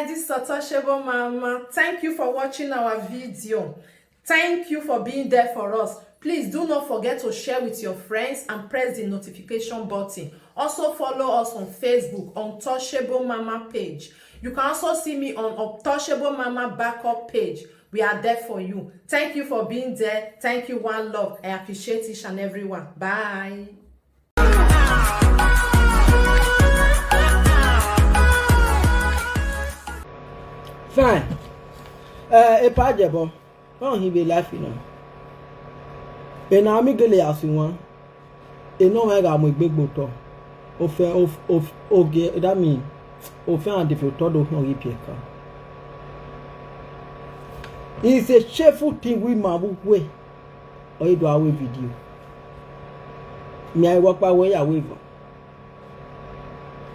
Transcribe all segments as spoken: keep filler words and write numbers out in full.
This is Untouchable Mama. Thank you for watching our video. Thank you for being there for us. Please do not forget to share with your friends and press the notification button. Also follow us on Facebook, Untouchable Mama page. You can also see me on Untouchable Mama backup page. We are there for you. Thank you for being there. Thank you, one love. I appreciate each and every one. Bye. Fine. Eh, epa jẹbọ, ọ hin vbe life nọ. Ena mi gele ya si wan. Ena ọmwa gha mu egbe gbe otọ. Ofẹ, of-, of-, ogie, that mean, ofẹ and defe otọ do khian ghi piẹ ka. It's a shameful thing we ma vbe uwẹ. Ọ i do a wẹ video. Mẹ a i wẹ ọkpa wẹ ya wẹ eva.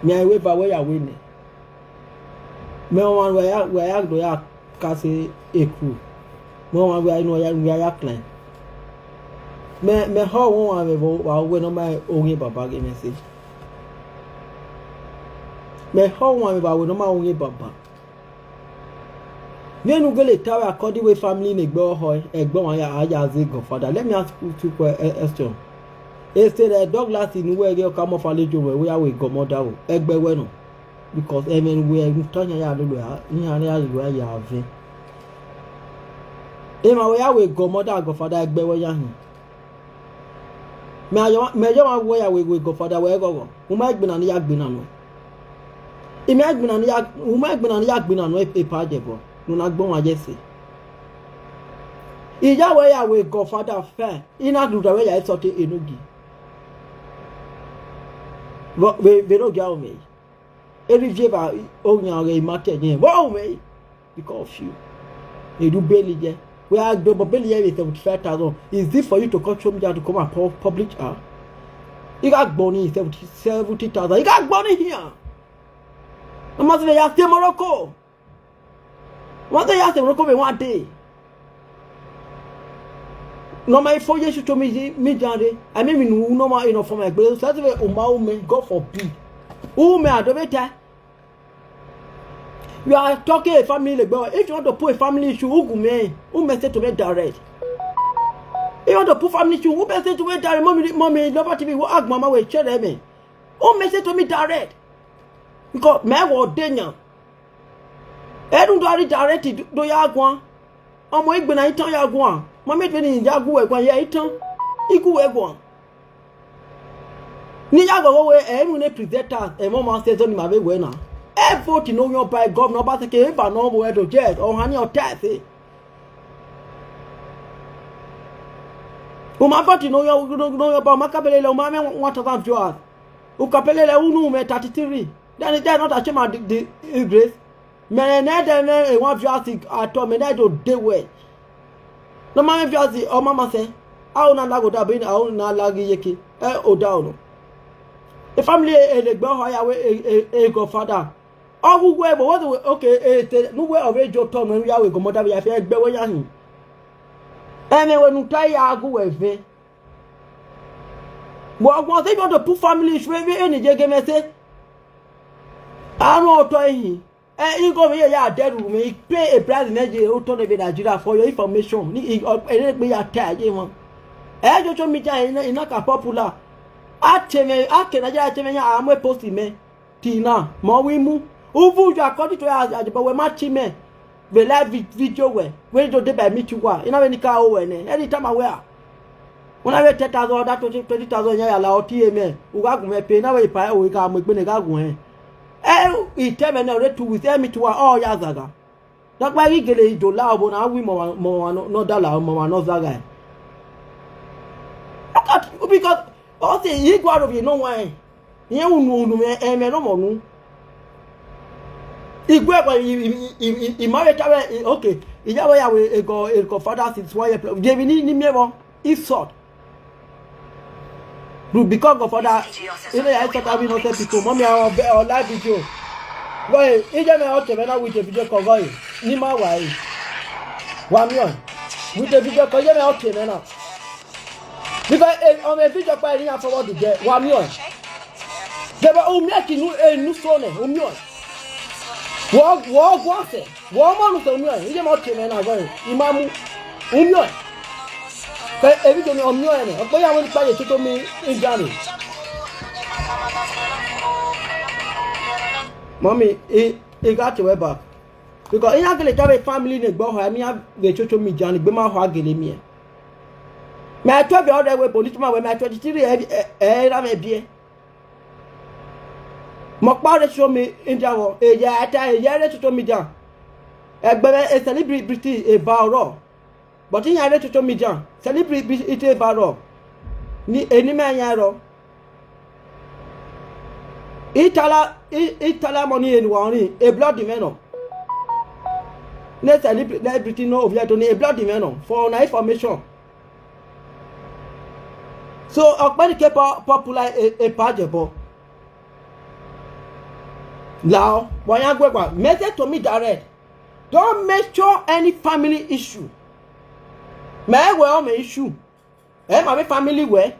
Mẹ a i wẹ eva wẹ ya wẹ nẹ. Mẹ ọmwa wẹ ya, wẹ ya do ya kase ekru. Mẹ ọmwa wẹ ya, wẹ ya, wẹ ya climb. Mẹ, mẹ họ wẹ ọmwa mwẹ vbe wa wẹ ne ọ ma oghian baba ghe mwẹ ẹse. Mẹ họ wẹ ọmwa mwẹ vbe wa wẹ ne ọ ma oghian baba. Vbene u gele ta vbe according wẹ family ne egbe ọhọ, egbe ọmwa ya, a ya zẹ godfather. Let me ask you two que-, eh, question. Ese rẹ Douglas ne uwẹ ghe ọka mọ fale jo wẹ, wẹ ya wẹ godmother o, ẹgbẹ wẹ nọ. Because ẹmwẹ ne uwẹ ta yan ya lele a, iran ya lele a ya vẹ. Emwa wẹ ya wẹ godmother, godfather, ẹgbẹ wẹ ya hin. Mẹ a yọ, mẹ yọ ma wẹ ya wẹ, wẹ godfather wẹ ghọghọ. U ma gbinna ne I ya gbinna nuẹn. I ma gbinna ne I ya, u ma gbinna ne I ya gbinna nuẹn epa jẹbọ, ne u na gbẹn ọmwa ye ẹse. I ya wẹ ya wẹ godfather fẹ, I na rhurhu wẹ ya insult enogie. Vbe, vbe, vbe enogie aro mwẹ yi. Errivieva, owian ọghe ima te ẹyẹn, vbe ọ ru mwẹ yi? Because of you. They do bail ye. Wẹ a do, but bail ye vbe seventy-five thousand. Is it for you to come show me that to come and pu-, publish her? I gha gbọ ni seventy, seventy thousand. I gha gbọ ni hian. I must be ya stay Morocco. One day ya stay Morocco be one day. No ma ifo Yesu to mi, mi jare. I mean, mi nu no ma enough for my gbere. So that's why uma ume, God forbid. Ume adobeta. You are talking a family like, but if you want to put a family issue, who go me? Who may say to me direct? If you want to put family issue, who may say to me direct? Mommy, mommy, love T V, what ask mama will share me? Who may say to me direct? Because me will danger. Ẹdun do a rhie direct do ya guan. Ọmọ igbe na itan ya guan. Ma miẹn vbene I ya gu wẹ guan, ye itan. I gu wẹ guan. Ne I ya ghọghọ wẹ, ẹ, emwi ne presenters, ẹmwẹ ọmwa sẹ ẹzọ ne ima vbe wẹ na. Ẹ vote ne Orhiọn Ọba, governor Obaseki, eva ne ọ vbe Ẹdo, yes, ọhan ni ọ ta ẹse. U ma vote ne Orhiọn, ne Orhiọn Ọba, u ma ka bele lẹ, u ma mwẹ one thousand viewers. U ka bele lẹ, unu mwẹ thirty-three. Then, then not ashamed of the, the grace. Mẹ ne ẹdẹ mwẹ one viewers at all, mẹ ne do de wẹ. Ne ọ ma mwẹ viewers, ọ ma ma sẹ. A o na laghe odaro, a o na laghe iyeke. Ẹ, odaro nọ. E family e, e legbe ọhọ ya wẹ e, e, e godfather. Ọ wu wẹ, but what we, okay, e te, ne uwẹ ọ vbe jo otọ nọ, ya wẹ godmother vbe ya fi ẹgbẹ wẹ ya hin. Ẹmwẹ wẹ ne u ta ya gu wẹ vẹ. But once you want to put family issue, vbe, vbe eni ye ghe mwẹ sẹ. A rhan otọ ehin. Eh, igho vbe ye ya dẹrhu mwẹ, I pay a price nẹ ye otọ nẹ vbe Nigeria for your information. Ni, i, ọ, ere gbe ya ta ye wọn. Eh, social media, ina, ina ka popular. A te mwẹ, a ke Nigeria te mwẹ yan, a mu post mẹ. Till now, mẹ ọ wi mu. Uvu you according to ya, ya, but wẹ ma ti mẹ. Vbe live vi-, video wẹ, wẹ do deba meet uwa. I na vbe ni ka ho wẹ nẹ. Ẹ ni tama wẹ a. Wẹ na vbe ten thousand, ọ da twenty, twenty thousand yan ya la ọtẹn mẹ. U gha gu mwẹ pay, I na vbe pa, o gha mu egbe ne gha gu mwẹ. Ẹ, I te mwẹ nẹ, ọ re two weeks, ẹ meet uwa, ọ ya zagha. Dọkpa ghi gele do la obọ na wi mọ ọmwa, mọ ọmwa nọ, nọ da la, mọ ọmwa nọ zagha. Because, because, ọ sẹ, I gua aro vbe nọ wan. Irẹn unu, unu mwẹ, ẹmwẹ nọ mọ nu. I gue ẹkọ, I, I, I, I, I ma vbe ta vbe, I, okay. I ya vbe ya wẹ egọ, egọ father since one year plus. Vbe emwi ni, ni miẹn vbọ, insult. Ru because of father, I ne ya insult every innocent people. Mommy, I on, on live video. Wẹ, I ye mwẹ ọ te mwẹ na with a video call, wẹ, ni ma wa e. Wa miẹn ọẹn. With a video call, I ye mwẹ ọ te mwẹ na. Because, eh, on a video call, I didn't forward the girl. Wa miẹn ọẹn. Deba, u miẹn ki nu, eh, nu so nẹ, u miẹn ọẹn. Wọ, wọ guan sẹ, wọ ọmọ ne usẹ miẹn ọẹn, iye ma tie mwẹ na wẹẹ, I ma mu, u miẹn ọẹn. Ke emwi do miẹn, ọ miẹn ọẹn nẹ, ọ kpe ya wẹ ne I kpa ye toto miẹn iran nẹ. Mummy, I, I gha tie ruẹ back. Because iran gele ta vbe family ne egbe ọhọ, iran vbe social media ne egbe ma hua gele miẹn. My twelve year old ẹvbo ebo ne I tama wẹ, my twenty-three ẹ, ẹ, ẹ ra mwẹ biẹ. Mẹ ọkpa rre social media vbọ, eya ẹta, eya rre social media. Ẹgbẹe mwẹ e celebrity eva ọrọ. But iran rre social media, celebrity eva rrọọ, ni eni mẹ iran rrọọ. Itala, I, Itala mọ ni enu wa ọnii, e blood mwẹ nọ. Ne celebrity ne ovbi Ẹdo ni, e blood mwẹ nọ, for una information. So, ọkpẹn ni ke po-, popular e, e pa jẹbọ. Lao, wa yan guẹgua, message to me direct. Don't mention any family issue. Mẹ wẹ ọ mẹ issue. Ẹ ma vbe family wẹ.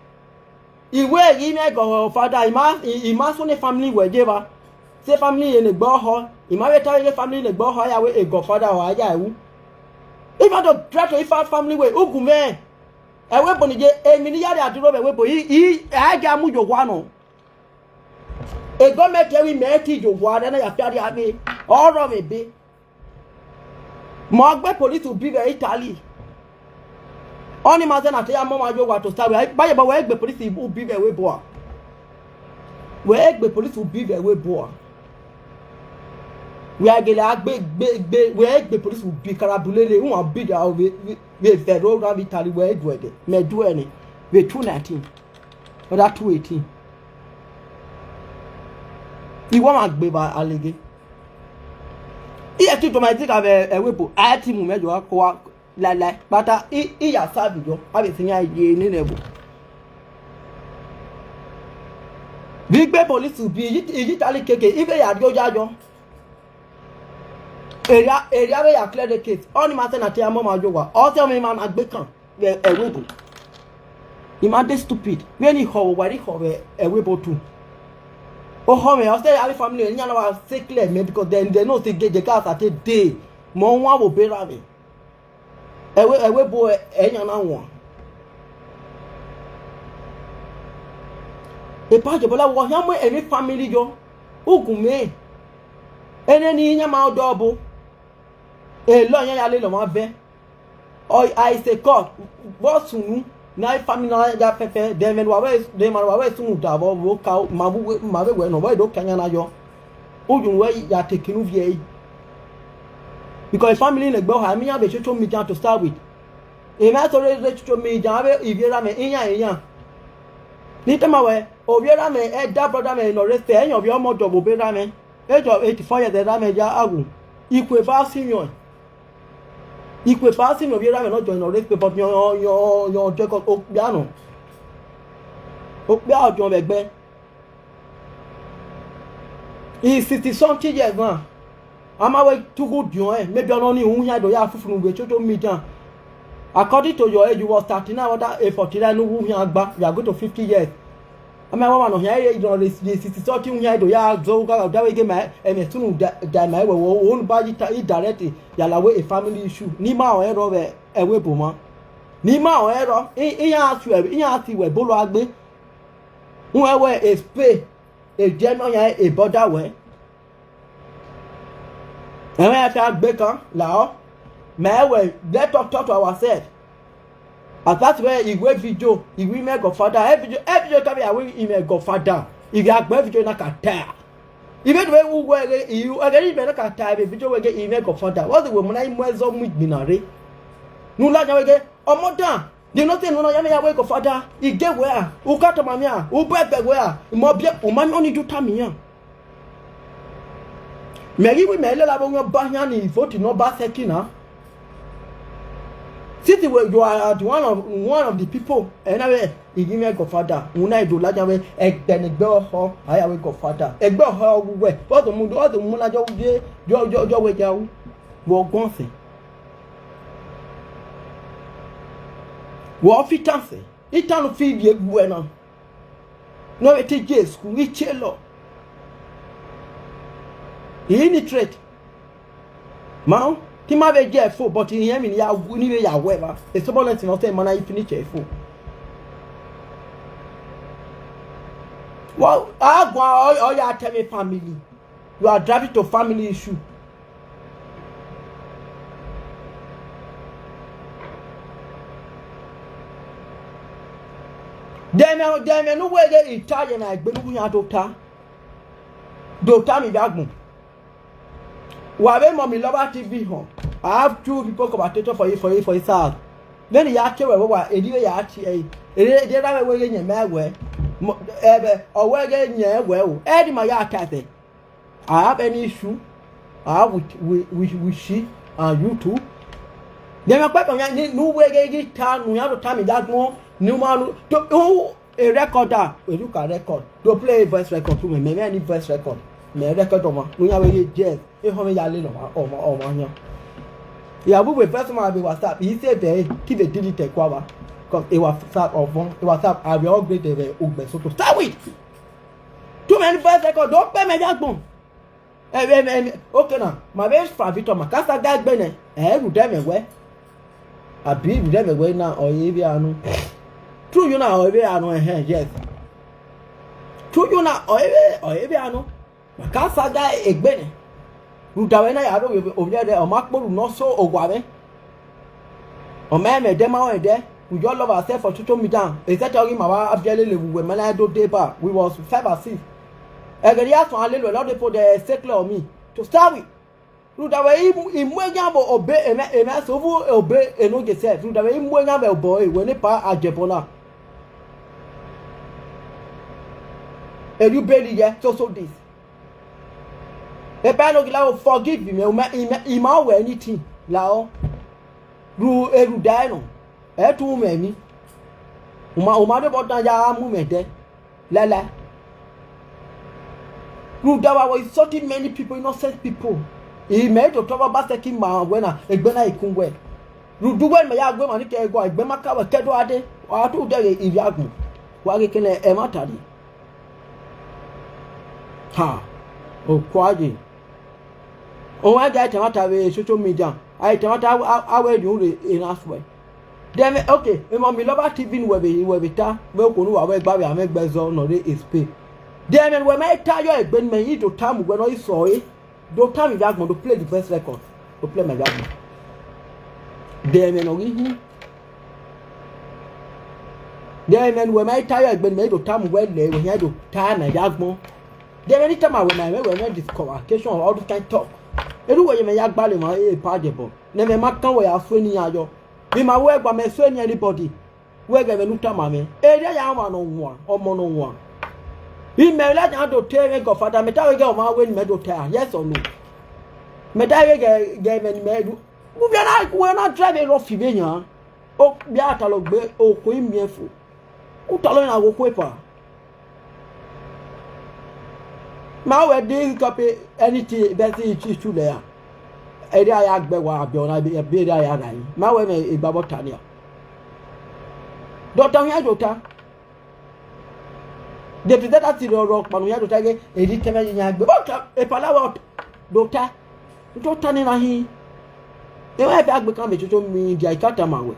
I wẹ ghi mwẹ godfather, I ma, I, I ma sunu family wẹ ye evba. Sẹ family ne egbe ọhọ, I ma vbe ta ighẹ family ne egbe ọhọ, a ya wẹ godfather ọ a ya ru. If I don't try to if family wẹ, ugu mwẹ. Ẹvbo ebo ni ye, emwi ne I ya rhie adurho vbe ẹvbo ebo, I, I, a i gia mu ye owa nọ. E gọọmẹnti ẹvbo imẹ te ye owa rẹ na ya fia rhie avbe, ọ rrọọ mwẹ ebe. Mẹ ọ gbe police ubi vbe Italy. Ọnii ma zẹ na te ya mọ ọmwa ye owa to sa wẹ, ba ye ba wẹ gbe police ubi vbe ẹvbo ebo a. Wẹ gbe police ubi vbe ẹvbo ebo a. Wẹ a gele a gbe, gbe, gbe, wẹ gbe police ubi karabulele, uwa bi da vbe, vbe, vbe vẹrẹ oran vbe Italy, wẹ duẹdẹ, mẹ duẹ nẹ, vbe two nineteen. Ọ da two eighteen. I wa ma gbe vbe aleghe. I ẹtin tọma ẹtin ka vbe ẹvbo ebo, a ẹtin mu mwẹ yo ko wa laelae. Kpata, I, I ya sa vbe yọ, a vbe sẹ iran ye nene ẹvbo. Vbe I gbe police ubi, I yi, I yi Italy keke, I vbe ya rrie oya yọ. Eria, eria vbe ya clear the case. Ọnii ma sẹ na te ya mọ ọmwa ye owa. Ọ sẹ ọmọ emwa na gbe kan vbe ẹvbo ebo. I ma dey stupid. Vbene I họ vbe owa, I họ vbe ẹvbo ebo tu. Ohọ mwẹ, ọ sẹ avbe family iran na wa sẹ clear mẹ, because they, they know say gege ka sa te dey. Mẹ ọ wan vbe obọ erha mwẹ. Ẹvbo, ẹvbo ebo ẹ, ẹ yan na wan. Epa jẹbọ la, wọ khian mu emwi family yọ. Ugu mwẹ. Ene ni iran ma ọdọ ọbo. Elọ iran ya lele ọmwa vẹ. Ọ, I say God, vbọ sunu, ne a family na ya fẹfẹ, then emwa ne uwa vbe, then emwa ne uwa vbe sunu da vbọ, vbe oka, ma vbe, ma vbe wẹ nọ, vbọ do ka iran na yọ. Uyu ne uwẹ ya te kin uvie ẹre. Because family ne egbe ọha, emwi iran vbe social media to start with. Emwa eso rre social media, avbe ivbi erha mwẹ, iran, iran. Ne I tama wẹ, ovbi erha mwẹ, elder brother mwẹ ne ọ rre sẹ, iran ovbi ọmọ ọdọ vbe obọ erha mwẹ. Age of eighty-four years, erha mwẹ ya awu. Ikhuo eva ọ si mwẹ. Ikhuo eva ọ si mwẹ, ovbi erha mwẹ ne ọ join ne ọ rre sẹ, but yọn, yọn, yọn, yọn, okpia nọ. Okpia ọdiọn vbe ẹgbẹ. I sixty something years na. A ma wẹ te u ghu diọn ẹn, maybe ọnii uhunmwu khian do ya fufunu vbe social media. According to your age, you was thirty-nine, other a forty-nine ne u wu khian gba, you are going to fifty years. A ma wẹ ọmwa ne ọ khian ye, ye sixty something uhunmwu khian do ya zẹ ogha, da wẹ ghe ma, ẹmwẹ sunu da, da ma wẹ, wẹ, wẹ, unu ba yi ta, i direct, ya la wẹ a family issue. Ne I ma rẹn rrọọ vbe ẹvbo ebo mwa. Ne I ma rẹn rrọọ, I, iran si wẹ, iran si wẹ bolo agbe. Uwẹ wẹ e Spain, e Germany, iran e border wẹ. Ẹmwẹ iran fia gbe kan lahọ. Mẹ wẹ, let us talk to ourselves. Apart wẹ I wẹ video, I wẹ imẹ godfather, every video, every video come here, I wẹ imẹ godfather. I gha gbe video na ka ta. I vbe do vbe wu wẹ ghe, I, ẹghẹ ne imẹ na ka ta vbe video wẹ ghe imẹ godfather. What's the way muna I mu ẹzọ mu igbinna rre? Ne u ladian wẹ ghe, ọmọ dan, the nothing nọ ya mẹ ya wẹ godfather, I ghe wẹ a, u ka tama mẹ a, u bu ẹgbẹ wẹ a, mẹ ọ biẹ, u ma nọ ni do tama iran. Mẹ ghi wẹ mẹ lele avbe oyan ọba khian ni vote ne ọba sẹtin na. Since you are the one of, one of the people, ẹ na vbe I ghi mwẹ godfather, u na do ladian wẹ ẹgbẹ ne ẹgbẹ ọhọ, a ya wẹ godfather. Ẹgbẹ ọhọ wu wẹ, ọ do mu, ọ do mu ladian ye, yọ, yọ, yọ wẹ ya ru, vbe ọguọnfẹn. Wẹ ọ fi itan sẹ, itan fi ivie gbuẹ na. Ne ọ vbe te je school, I tie lọ. I illiterate. Ma, te ima vbe gie ẹre fo, but irẹn emwi ne I ya wu, ne I vbe ya wẹ evba, esobọ lẹtin ọtẹn ma na i finish ẹre fo. Wa, a guan ọ, ọ ya tẹ mwẹ family. You are driving to family issue. De ẹmwẹ, de ẹmwẹ ne uwẹ ghe I ta ye na egbe ne u yan do ta. Do ta mwẹ ivbi agbọn. Wa vbe mọ mi lọva T V họn. I have two people commentator for you, for you, for you, sir. Vbene I ya tie wẹ vbe owa, eni vbe ya tie ẹre. Eni, eni erha mwẹ wẹ ghe yẹn mẹ wẹ. Mọ, ẹbẹ, ọ wẹ ghe yẹn wẹ o. Ẹdẹ ma ya ta ẹsẹ. I have any issue? I have with, with, with, with she and you too. Yẹn mẹ kpẹkpẹ yan ni, ne uwẹ ghe ghi ta, ne u yan do ta mi ya gbọn, ne u ma lu, to, u, a recorder, when you can record, to play a voice record to me, mẹ, mẹ ni voice record, mẹ record ọmwa, ne u yan vbe ye jazz, ehọn mwẹ ya lele ọmwa, ọmwa, ọmwa yan. Ya bu vbe voice ma vbe WhatsApp, I save ẹre, te I vbe delete ẹre kua vba. Cause e WhatsApp ọvọn, e WhatsApp, a vbe upgrade vbe ugbẹn so to start with. Tu mẹ ni voice record, do kpe mẹ ya gbọn. Ẹmwẹ, ẹmwẹ, ẹmwẹ, okay na, ma vbe fa Victor Makasa ga egbe nẹ, ẹ rhunmwuda ẹmwẹ wẹ, abi rhunmwuda ẹmwẹ wẹ na, ọ re vbe a nọ. True you na, ọ re vbe a nọ, ẹhẹn, yes. True you na, ọ re vbe, ọ re vbe a nọ. Makasa ga egbe nẹ. Rhunmwuda wẹ na ya rhie ovbi ẹre, ọ ma kpe orhu ne ọ so owa mwẹ. Ọ ma rẹn mwẹ ẹdẹ, ma rẹn ẹdẹ. We just love ourselves for social media. Except ọghe ima vbe a biẹ lele vbe uwẹ ma na do deba. We was five and six. Ẹghẹ ne I ya suẹn lele uwẹ, lọdẹ po de secretly of me. To start with. Rhunmwuda wẹ I mu, I mu eghan vbe obọ emwa, emwa so vbe obọ enogie self. Rhunmwuda wẹ I mu eghan vbe obọ ẹre, wẹ ne pa ajebọ na. Erriọ ubeli ye, so, so this. Epa no ghi la o forgive me, u ma, I ma, I ma wẹ anything la o. Ru, erhunmwuda ẹre nọ, ẹ i tu mwẹ emwi. U ma, u ma rhie obọ dan ya mu mwẹ ẹdẹ. Lala. Rhunmwuda wa wẹ insulting many people, innocent people. I mẹ i do tọghe ọba sẹtin ma wẹ na, egbe na i kun wẹ. Rhunmwuda uwẹ ne mẹ ya gu emwa ni kẹ gua, egbe ma ka wẹ ke do a dee, wa tu dẹghe ivbi agbọn. Wa ghi kene ẹmwata rre. Ha, okua ye. Ọmwa dia ẹmwata vbe social media, a ẹmwata a, a, a wẹ rhiunmwuda erhan suẹ. De ẹmwẹ, okay, emọ mi lọba T V ne uwẹ vbe, uwẹ vbe ta, vbe okhuo ne uwa wẹ gba vbe amwẹ gbe ẹzọ ne ọ rre Spain. De ẹmwẹ ne uwẹ ma ta yọ egbe ne mẹ i do tama uwẹ ne ọ i sẹ ọre, do tama ivbi agbọn, do play the voice record, do play ma ivbi agbọn. De ẹmwẹ ne ọ ghi hin. De ẹmwẹ ne uwẹ ma i ta yọ egbe ne mẹ i do tama uwẹ lẹ, wẹ hia do ta ma ivbi agbọn. De ẹmwẹ ne I tama wẹ ma, ẹmwẹ wẹ mwẹ disqualification, all this kind talk. Erha uwẹ ye mẹ ya gbalẹ emwa epa jẹbọ, ne ẹmwẹ ma kan wẹ ya sue ne iran yọ. Vbe ima wẹ gba mẹ sue ne anybody. Wẹ ghẹ ẹmwẹ ne u tama mwẹ. Erriọ ya ọmwa ne ọ wan, ọmọ ne ọ wan. Imẹ ladian do te mwẹ godfather, mẹ ta wẹ ghẹ ọmwa wẹ ne imẹ do ta, yes or no? Mẹ ta wẹ ghẹ, ghẹ ẹmwẹ ne imẹ ru. Uwẹ na, uwẹ na drive rough vbe yan. Okpia talọ gbe okhuo imiẹnfo. U talọ na ghe okhuo epa. Ma wẹ de copy anything, best i chu lẹ ra. Erriọ a ya gbe wa abiọ na, ebe erriọ a ya rha yi. Ma wẹ mwẹ egbabọ ta nia. Dọta khian do ta. De presenter ti rrọọ ọkpa ne u yan do ta ghe, eri tẹmwẹ ye yan gbe. But, eh, epa la wẹ do ta. U do ta nena hin. Emwa ẹfe a gbe kan vbe social media, I ka tama wẹ.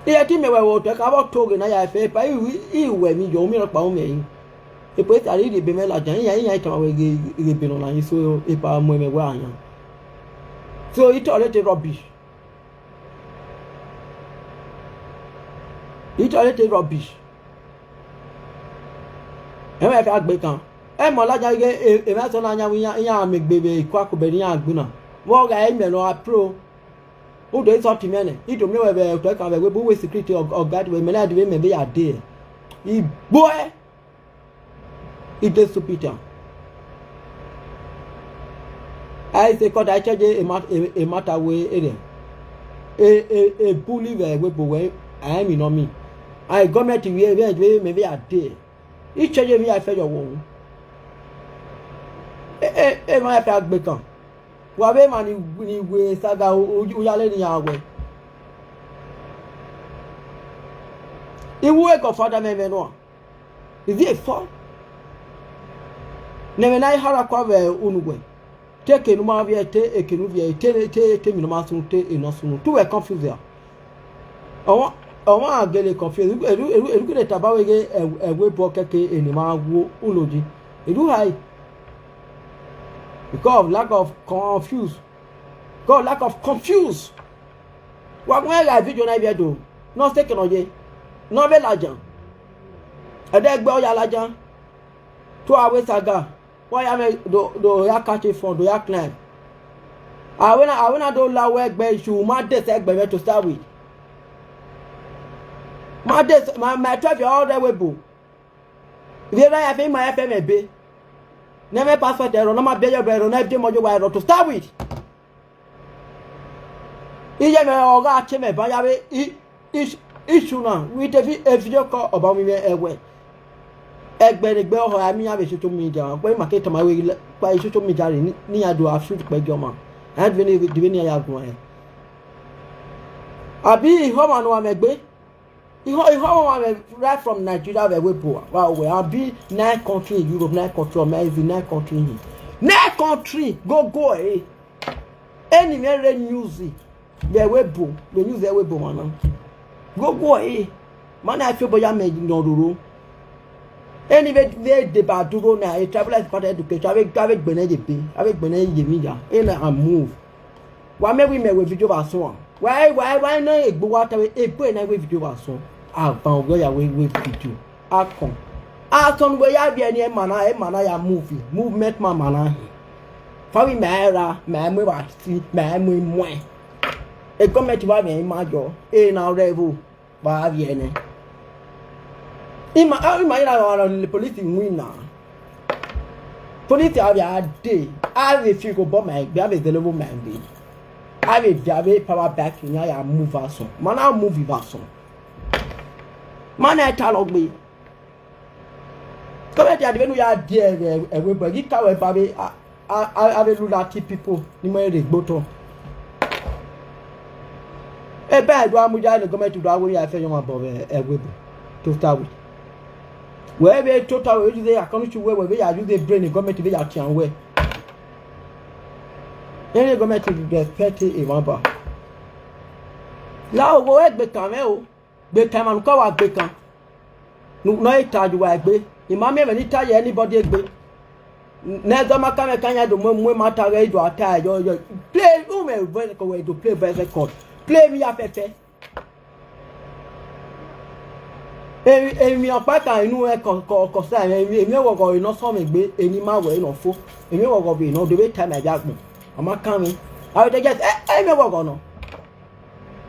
Iran te miẹn wẹ vbe otọ ẹkan vbe ọ to ghe ne a ya fẹ epa, i, i, i wẹ emwi yọ, u miẹn rhọkpa u miẹn ẹre. Epa esa rhirhi ebe mwẹ ladian, iran, iran tama wẹ ghe, ghe ebe nọ na hin so, epa mu ẹmwẹ wẹ a yan. So, I tolerate rubbish. I tolerate rubbish. Ẹmwẹ ẹfe a gbe kan. Ẹmwẹ ladian ghe, e, emwa eso na yan vbe iran, iran miẹn egbe vbe ikuakobẹ ne iran gbe na. Vbe ọ gha re imẹ ne ọ ra pro. U do insult mwẹ nẹ, I do miẹn wẹ vbe otọ ẹkan vbe ẹvbo ebe uwu security, ọ, ọ guide wẹ, imẹ na dee vbe mẹ vbe ya dee. I gbuẹ, I dey stupid am. A i se kọda, I check emwa, e, emata wẹ erriọ. E, e, e bully vbe ẹvbo ebo wẹ, a i emwi ne ọ miẹn. A i gọọmẹnti vbe, vbe, vbe mẹ vbe ya dee. I check emwi ya fẹ yọ vbe ohun. E, e, emwa ya fẹ a gbe kan. Wa vbe emwa ni, ni we saga u, u, u ya lele iran wẹ. I wu godfather mẹ mwẹ nua. Is it a fault? Ne ẹmwẹ na i hara kua vbe unu wẹ. Te eke ne u ma viẹ, te eke ne u viẹ, te, te, te emwi ne ọ ma sunu, te emwi ne ọ sunu. Te uwẹ confuse a? Ọmwa, ọmwa gele confuse. Eru, eru, eru gele taba wẹ ghe ẹ, ẹvbo ebo kẹke eni ma wo ulo yi. Eru hai? Because of lack of confuse. Because of lack of confuse. Wa gu ẹre gha video na ivbiẹ do, ne ọ seke nọ ye, ne ọ vbe ladian. Ẹdẹ gbe ọ ya ladian. Te uwa wẹ saga, wa ya mwẹ do, do ya catch phone, do ya climb. Avbe na, avbe na do la wẹ ẹgbẹ issue, ma de sẹ ẹgbẹ mwẹ to start with. Ma de sẹ, ma, ma twelve year old ẹvbo ebo. Ivbi erha ya fẹ, ima ya fẹ mwẹ ebe. Ne mwẹ passport ẹrọ, ne ọ ma biẹ yọ ẹrọ, ne ọ de mọ ye owa ẹrọ to start with. Iye mwẹ ọ gha tie mwẹ ban ya vbe i, i, issue na, we dey vi-, a video call ọba mwẹ ẹwẹ. Ẹgbẹ ne egbe ọhọ a miẹn iran vbe social media, ọkpa ima ke tama wẹ kpa social media rre ni, ne iran do a shoot kpẹgi ọmwa. Iran dẹ vbene, dẹ vbene iran ya guan rẹn. Abi ihọmwa ne uwa mwẹ egbe? Ihọ, ihọmwa mwẹ right from Nigeria vbe ẹvbo ebo wa wẹ, abi nine country in Europe, nine country America, nine country in, nine country gogo ẹre. Eni mwẹ rre news vbe ẹvbo ebo, vbe news ẹvbo ebo mwa na. Gogo ẹre, ma na fi obọ ya mẹ nọ roro. Eni vbe, vbe deba duro na, a travel as part of education, a vbe, a vbe gbẹnnẹ ye ebe, a vbe gbẹnnẹ ye emwi ya, ena a move. Wa miẹn wẹ imẹ wẹ video vbe asọn a? Wa, wa, wa nọ egbe uwa ta vbe ebo na wẹ video vbe asọn. A ban ọghe ya wẹ, wẹ video. Akọn. Asọn ne uwẹ ya viẹ ni, ẹmwa na, ẹmwa na ya move, movement ma ma na hin. Fa vbe imẹ a ra, mẹ a mu evba si, mẹ a mu emuẹn. E government wa vbe ima yọ, ena rre ẹvbo. Vbe a vbiẹ nẹ? Ima, a, ima i na gha ne police winna. Police avbe a dee, a vbe fi igho obọ ma egbe, a vbe zẹlẹ ovo ma egbe. A vbe dia avbe power bank yan ya move vbe asọn. Ma na move vbe asọn. Ma na talọ gbe. Kọmẹti a dee vbene u ya die ẹvbo ebo, ghi ka wẹ ba vbe a, a, a, avbe lucky people ni mu ẹre rre egbe otọ. Eba do a mudia ne government do a wẹ ya fẹ yọ ọmwa obọ vbe ẹvbo ebo. To start with. Wẹ vbe to start with, vbe use according to wẹ, wẹ vbe ya use brain ne government vbe ya tian wẹ. Ene government respect emwa ba. La owo ẹgbe kan mwẹ o. Gbe kan emwa ne uka wa gbe kan. Ne ọ i ta ye uwa egbe. I ma miẹn ẹmwẹ ne I ta ye anybody egbe. Ne ẹzọ ma kan mwẹ kan yan do mu, mu emwa ta ghẹ i do a ta yọ, yọ. Play, u mwẹ voice record, wẹ do play voice record. Play emwi ya fẹfẹ. Emwi, emwi ọkpa kan inu rẹ kọ, kọ, kọ sa emwi, emwi ọghọghọ ne ọ sọn mwẹ egbe, eni ma wẹ ne ọ fo. Emwi ọghọghọ vbe ne ọ do vbe ta mwẹ ya agbọn. Ọ ma kan mwẹ. Avbe digest, eh, eh, emwi ọghọghọ nọ.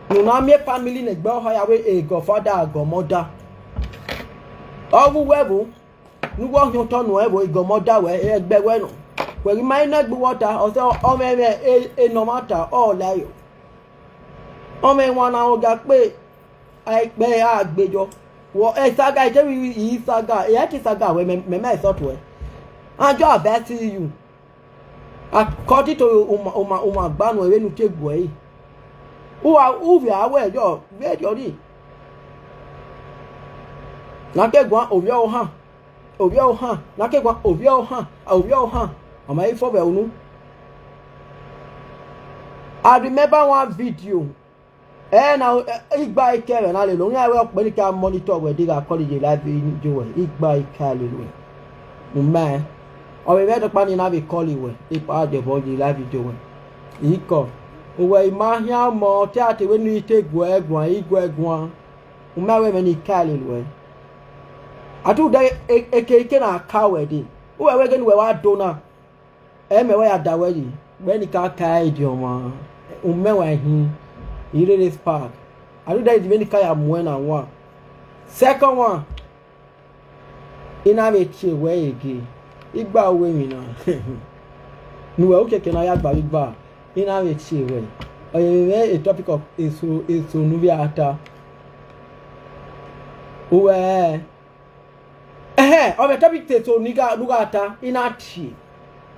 Ne u na miẹn family ne egbe ọhọ ya wẹ godfather, godmother. Ọ ghe uwu ẹvbo, ne uwu ọhiọn otọ nuẹn ẹvbo, godmother wẹ, ẹgbẹ wẹ nọ. Wẹ ghi ma i nọ egbe uwọta, ọ sẹ ọmwẹ mwẹ, e, enọmwata, ọ la ẹre. Ọmwẹ wan na ogia kpe, a i kpẹ a gbe yọ. Wẹ, e saga, e te vbe i saga, e te saga wẹ, mẹ, mẹ ma sọtuẹ. Anjọ abẹ see you. According to uma, uma, uma gba nuẹn vbene u te gu ẹre. Uwa, u vbe a wẹ yọ, vberriọ ni. Na ke guan ovbi ọvbokhan, ovbi ọvbokhan, na ke guan ovbi ọvbokhan, ovbi ọvbokhan, ọ ma i fo vbe unu. I remember one video. Ẹ na, igba i ke ẹmwẹ na lele, oyan wẹ ọkpẹn ni ka monitor wẹ, de gha call ye live video wẹ, igba i ka lele wẹ. U ma, ọ vbe mwẹ dọkpa ni na vbe call wẹ, ikpa dẹ vbọ ye live video wẹ. Ikọ, uwẹ I ma hian mọ, te a te wẹ ne I te guẹ guan, I guẹ guan. U ma wẹ ẹmwẹ ni ka lele wẹ. A tu dẹ e, eke eke na ka wẹ dee. Uwẹ wẹ ghe ne uwẹ wa do na. Ẹ mẹ wẹ ya da wẹ yi, wẹ ni ka ka ẹre diọn ọmwa, u mẹ wa hin, I rere spark. A do dẹ yi vbene I ka ya muẹn na wan. Second one, I na vbe tie wẹ ẹre gie, igba ru emwi na. Ne uwẹ ukeke na ya gba vbe igba, I na vbe tie wẹ. Ọ yevbe mwẹ a topic of eso, eso ne u vbe a ta. Uwẹ, ẹhẹn, ọ mwẹ topic te eso ne I gha, ne u gha ta, I na tie.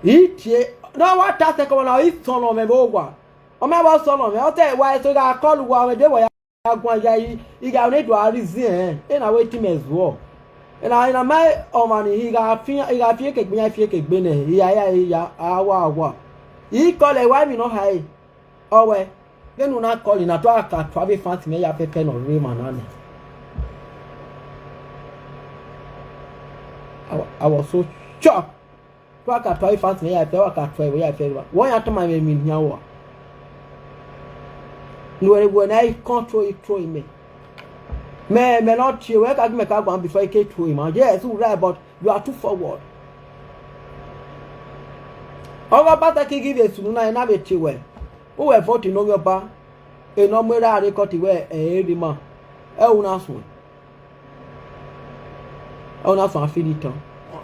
I tie, ne ọ wa ta second one na, ọ i sọnnọ mwẹ vbe owa. Ọ ma vbe sọnnọ mwẹ, ọ te wa eso gha call uwa, ọ mwẹ de wẹ ya guan ya, I, I gha ne do a reason ẹnrẹn, ena wẹ te imẹ zuọ. Ena, ena ma ọmwa ni, I gha fi, I gha fi eke egbe iran, fi eke egbe nẹ, I ya, ya, ya, a wa, a wa. I call ẹ, wa emwi ne ọ hae. Ọ wẹ, vbene u na call na, te u ka tua avbe fans mwẹ ya pẹpẹ ne ọ rre emwa na nẹ. I wa-, I was so shocked. Te u ka tua avbe fans mwẹ ya pẹpẹ, wa ka tua ẹvbo ya pẹpẹ, wa ya tama mwẹ emwi hia wa. Ne uwẹ, wẹ na i control, i control imẹ. Mẹ, mẹ ne ọ tie wẹ ka gu mẹ ka guan before I ke tuẹ ima. Yes, you right, but you are too forward. Ọghe Obaseki ghi vbe sunu na, ena vbe tie wẹ, uwẹ vote ne ovbi ọba, ena ọ mu erha rre court wẹ ẹ i rre ima, ẹ u na suẹn. Ẹ u na suẹn finitan,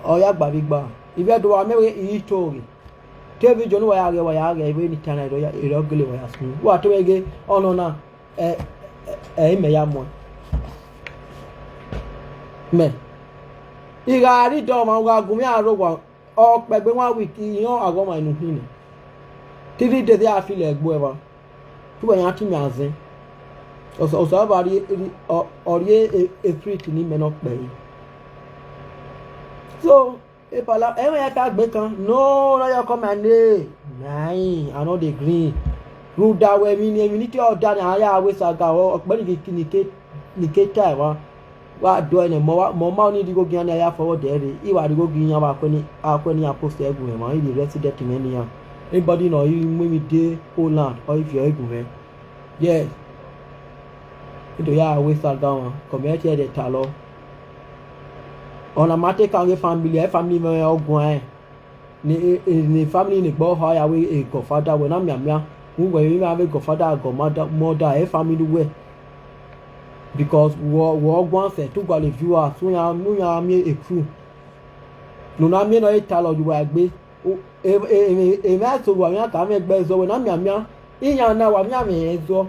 ọ ya gba vbe igba. Ivbi Ẹdo wa mẹ wẹ I i to ghe. Te video ne uwa ya ghe, wa ya ghe vbene I ta na, erha ọ gele wa ya sunu. Wa to wẹ ghe ọnọ na, ẹ, ẹ, ẹ, imẹ ya muẹn. Mẹ, I gha rrie dọmwa, u gha gu mwẹ aro owa, ọ kpẹgbe one week, I rẹn ọghe ọmwa ne u khin nẹ. Three days a feel ẹgbo ẹmwa, te uwẹ yan te imẹ azẹn. Osa, Osanobua rhie, rhie, ọ, ọ rhie e, e spirit ne imẹ ne ọ kpẹre. So, epala, ẹmwẹ ya ka gbe kan, no, na ya come my name. Nine, I no dey green. Rhunmwuda wẹ emwi ni, emwi ni te ọ da ni, a ya wẹ saga, ọ, ọkpẹn ni ke, ni ke, ni ke ta ẹmwa. Wa do ẹnẹ, mẹ ọ ma, mẹ ọ ma ni rhie igho gie iran ne a ya forward ẹre, I wa rhie igho gie iran vbe akhue ni, akhue ne iran post ẹre gu mwẹ, I vbe resident mwẹ ne iran. Anybody ne ọ i mu emwi de Poland, ọ i viọ ẹre gu mwẹ. Yes. I do ya wẹ saga ọmwa, community ẹdẹ talọ. Ọna ma te kan ghe family, ẹ family mwẹ ọ guan rẹn. Ne, e, e, ne family ne egbe ọha ya wẹ e godfather wẹ na mianmian. Uwẹ vbe avbe godfather, godmother, mother, ẹ family wẹ. Because wọ, wọ guan sẹ, te u gualọ viewers, u yan, u yan miẹn e crew. Ne u na miẹn ne ọ i talọ ye uwa egbe. O, e, e, e, emwa eso vbe a ka mwẹ egbe ẹzọ, wẹ na mianmian, iran na wa mianmwẹ rẹn ẹzọ.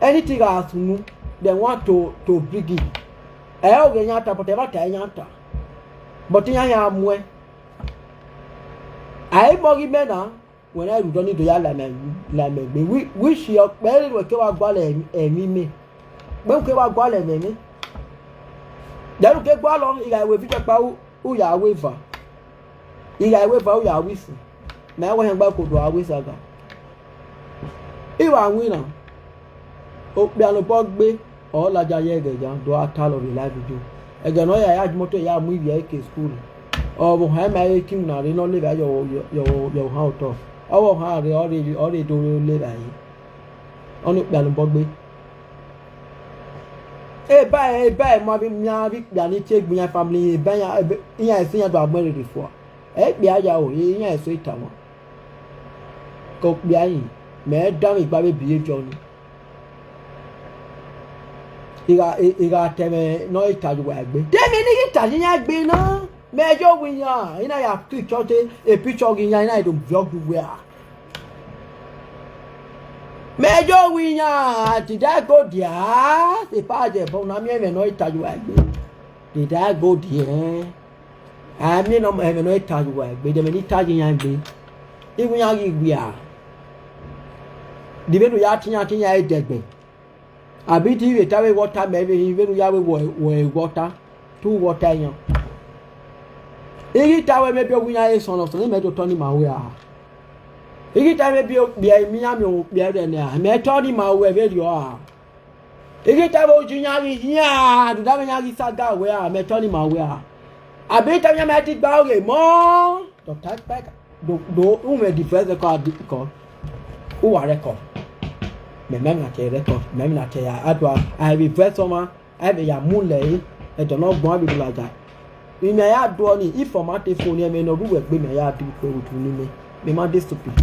Anything gha sunu, they want to, to bring it. Ẹ i re ọghe iran ta, but ẹmwata iran ta. But iran ya muẹn. A i mọ ghi mẹ na, wẹ na rhie odọ ni do ya la mẹ, la mẹ egbe. Wi, wi shi ọkpẹre wẹ ke wa gualọ ẹmwẹ, ẹmwẹ imẹ. Kpẹn u ke wa gualọ ẹmwẹ mwẹ. Then u ke gualọ, I gha wẹ video kpa u, u ya wẹ eva. I gha wẹ eva, u ya wẹ isin. Mẹ wẹ hẹn gba kodo a wẹ saga. I wa winna, okpia ne obọ gbe, ọ ladian ye ẹghẹ ya do a talọ vbe live video. Ẹghẹ ne ọ ya ya imoto ya mu ivbi ẹre ke school. Ọ vbe ohan ima ẹre ke iwinna rre ne ọ le evbare ye ọ, ye ọ, ye ọ, ye ohan otọ. Ọ vbe ohan rre, ọ rre, ọ rre do le evbare. Ọnii okpia ne obọ gbe. Eba, eba ma vbe miẹn avbe ikpia ni tie egbe iran family, eba iran, ebe, iran eso iran do a mu ẹre rre fua. Ẹ ikpia ya o, iran eso i tama. Ke okpia yin, mẹ danmwẹ igba vbe behavior ni. I gha, I, I gha ta ẹmwẹ ne ọ i ta ye uwa egbe. De emwi ne I ghi ta ye iran egbe na, mẹ yo wẹ iran, I na ya picture te, e picture ghe iran, I na do vlog uwẹ a. Mẹ yo wẹ iran, did I go there? Epa dẹ ẹbọ, u na miẹn ẹmwẹ ne ọ i ta ye uwa egbe. Did I go there? A miẹn ne ọ, ẹmwẹ ne ọ i ta ye uwa egbe, de ẹmwẹ ne I ta ye iran egbe. Iwu iran ghi wia. De vbene u ya te iran, te iran i dẹgbẹ. Abi te I vbe ta vbe wọta mẹ vbe, vbene u ya vbe wọ, wọ wọta, te u wọta iran. I ghi ta wẹ maybe owa iran re sọnnọ sọnnọ, mẹ do tọ ni ma wẹ a. I ghi ta maybe okpia imian miẹn okpia rẹ nẹ a, mẹ tọ ni ma wẹ vberriọ a. I ghi ta vbe oji iran ghi hian, rhunmwuda vbe iran ghi saga wẹ a, mẹ tọ ni ma wẹ a. Abi I ta vbe iran ma te gba ọghe mọ, dọkta kpẹka, do, do, u mwẹ the first record kọ, u wa record. Mẹ, mẹ na te record, mẹ na te ya, a do a, a vbe verse ọmwa, a vbe ya mu lẹ ẹre, ẹdẹ ne ọ gbọn a vbe do ladian. Imẹ ya do ọnii, if ọ ma te fo ni, ẹmwẹ ne ọ rre uwẹ egbe, mẹ ya do ikpe vbe utu ni mẹ, mẹ ma dey stupid.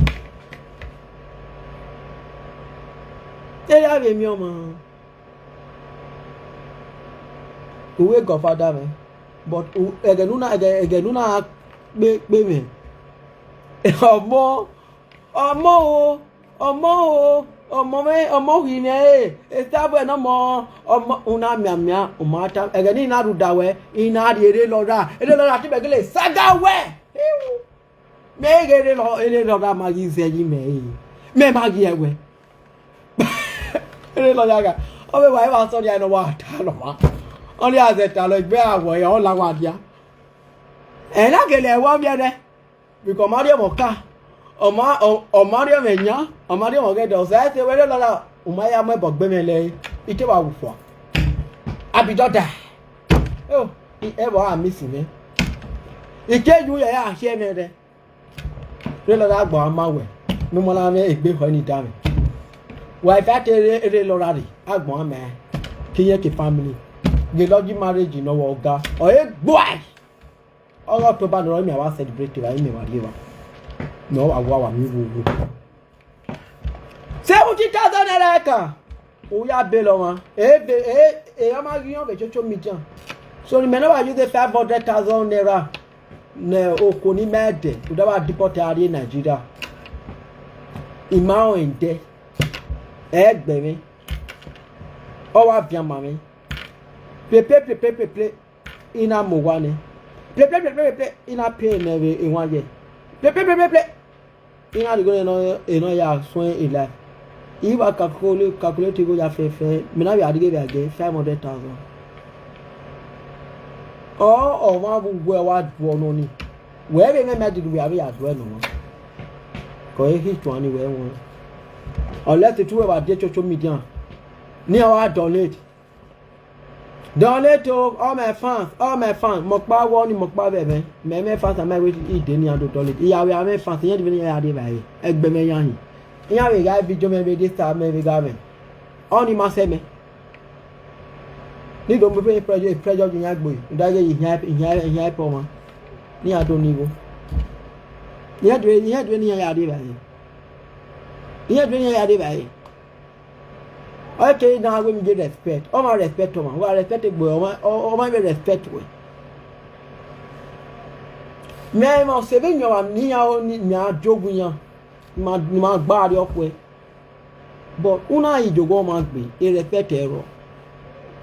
Erha vbe miẹn ọmwa. U wẹ godfather mwẹ, but u, ẹghẹ ne u na, ẹghẹ, ẹghẹ ne u na kpe, kpe mwẹ. Ọmọ, ọmọ o, ọmọ o, ọmọ mwẹ, ọmọ ghi mwẹ e, Esabọọ ne ọmọ, ọmọ, u na mianmian, u ma ta, ẹghẹ ne I na rhunmwuda wẹ, I na rhie erha lọra, erha lọra te imẹ gele saga wẹ. Mẹ ghe erha lọ, erha lọra ma ghi zẹ ye imẹ re, mẹ ma ghi ẹwẹ. Erha lọra gha, ọ vbe wa, eva sọrriọ ne ọ wa ta nọ ọmwa. Ọ ni a zẹ ta nọ, egbe a wọ ya, ọ la wa dia. Ẹ na gele ẹwẹ ọ viẹ nẹ, because ọ ma rhie ẹmwẹ ọka. Ọ ma, ọ, ọ ma rhie mwẹ yan, ọ ma rhie mwẹ ọghẹdẹ, ọ zẹ ẹse wẹ rre lọra, u ma ya mu ẹbọ gbe mwẹ lẹre, I te wa wu fua. Abi dọda. Oh, ẹvbo a miss mwẹ. I ke yu ya ya khiẹ mwẹ rre. Rre lọra agbọn a ma wẹ, ne u ma na mwẹ egbe khọ ni da mwẹ. Wa i fa te rre, rre lọra rre, agbọn a ma, ke irẹn ke family. Ghe lọgi marriage nọ wẹ ọga, ọ re gbuae. Ọghe October nọ rọ, imẹ wa celebrate evba, imẹ wa rri evba. Mẹ wa wa wa mi wo wo. Seventy thousand naira ẹkan, u ya bele ọmwa. Ebe, e, e, ọ ma ghi yan vbe social media. So, ne imẹ na wa use five hundred thousand naira ne okhuo ne ima dẹ, u da wa deport a rrie Nigeria. I ma rẹn ẹdẹ, ẹ gbẹn mwẹ, ọ wa vian ma mwẹ. Pepe, pepe, pepe, I na mu owa nẹ. Pepe, pepe, pepe, I na pay nẹ vbe ewanniẹn. Pepe, pepe, pepe, I na rhie igho nẹ nọ, enọ ya suẹn e life. I wa calculate, calculate igho ya fẹfẹ, mẹ na vbe a rhie vbe a ghe five hundred thousand. Ọ, ọmwa vbe uwẹ wa duọ nọ ni. Wẹ vbe mwẹ ma dede wẹ a vbe ya duẹ nọ. Kọ e khin tuan ni wẹ wọn. Unless te uwẹ wa die social media, ne iran wa donate. Donate o, all my fans, all my fans, mẹ ọkpa wọ ni, mẹ ọkpa vbe ẹmwẹ, mẹ mwẹ fans ama wẹ I de ne iran do donate. I ya vbe a mwẹ fans, iran dee vbe ne iran ya rri evbare, ẹgbẹe mwẹ iran hin. Iran vbe gha video mwẹ vbe de sa mẹ vbe gha mwẹ. Ọni ma sẹ mẹ. Ne I do mu pressure, pressure ye iran gbe, rhunmwuda ighẹ iran, iran, iran help ọmwa. Ne iran do ni igho. Iran dee, iran dee ne iran ya rri evbare. Iran dee ne iran ya rri evbare. Ọ ke na wẹ mi ye respect, ọ ma respect ọmwa, wa respect egbe ọmwa, ọ, ọ ma vbe respect wẹ. Mẹ emwa ọse vbe yan ọmwa ne iran ro ni, ne iran jogun iran, ne ima, ne ima gba rrie ọkhuẹ. But u na ghi jogun ọmwa gbe, e respect ẹre rrọọ.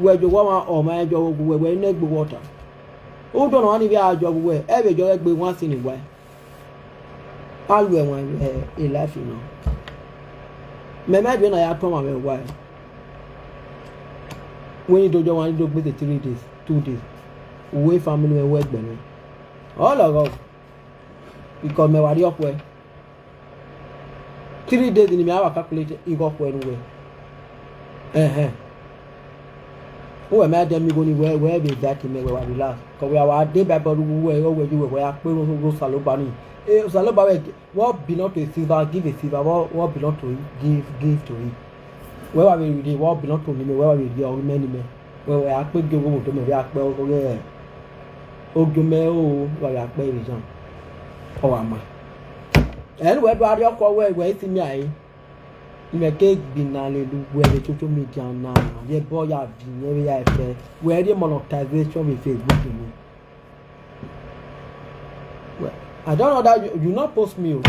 Wẹ jogun ọmwa, ọmwa rẹn jọ vbe ogu wẹ, wẹ i ne egbe uwẹ ọta. Udu ọnọmwa ni vbe a jọ vbe uwẹ, ẹ vbe jọ ẹre gbe wan sin ne uwa. A lu ẹwaẹn vbe e life nọ. Mẹ ma due na ya tọn ọmwa mwẹ uwa. Wẹ ni do jọ wan ni do gbe three days, two days. Uwẹ family mwẹ wẹ gbẹ mwẹ. Ọ lọghọ, because mẹ wa rrie ọkhuẹ. Three days ni mẹ a wa calculate igho ọkhuẹ ne uwẹ. Ẹhẹn. Uwẹ ma dẹ miẹn igho ni wẹ, wẹ vbe invite mẹ, wẹ wa relax. Kọ wẹ wa de Bible ru wẹ, ọ wẹ yi wẹ, wẹ a kpe ru Osanobua ni. E, Osanobua wẹ, what belong to a thief, give a thief, what, what belong to it, give, give to it. Wẹ wa vbe rhie what belong to ni mẹ, wẹ wa vbe rhie ọghe mẹ ni mẹ. Wẹ, wẹ a kpe gie oghogho do mẹ, wẹ a kpe ọghe ogie mẹ o, wa vbe a kpe vbe iyan. Ọ wa ma. Ẹ ne uwẹ do a rrie ọkhuẹ wẹ, wẹ i si mia ẹre. Imẹ ke gbinna lele uwẹ vbe social media na, vbe ẹbọ ya viọ iyẹn vbe ya ẹfẹ. Wẹ rhie monetization vbe Facebook ni. Well, I don't know that you, you not post me o.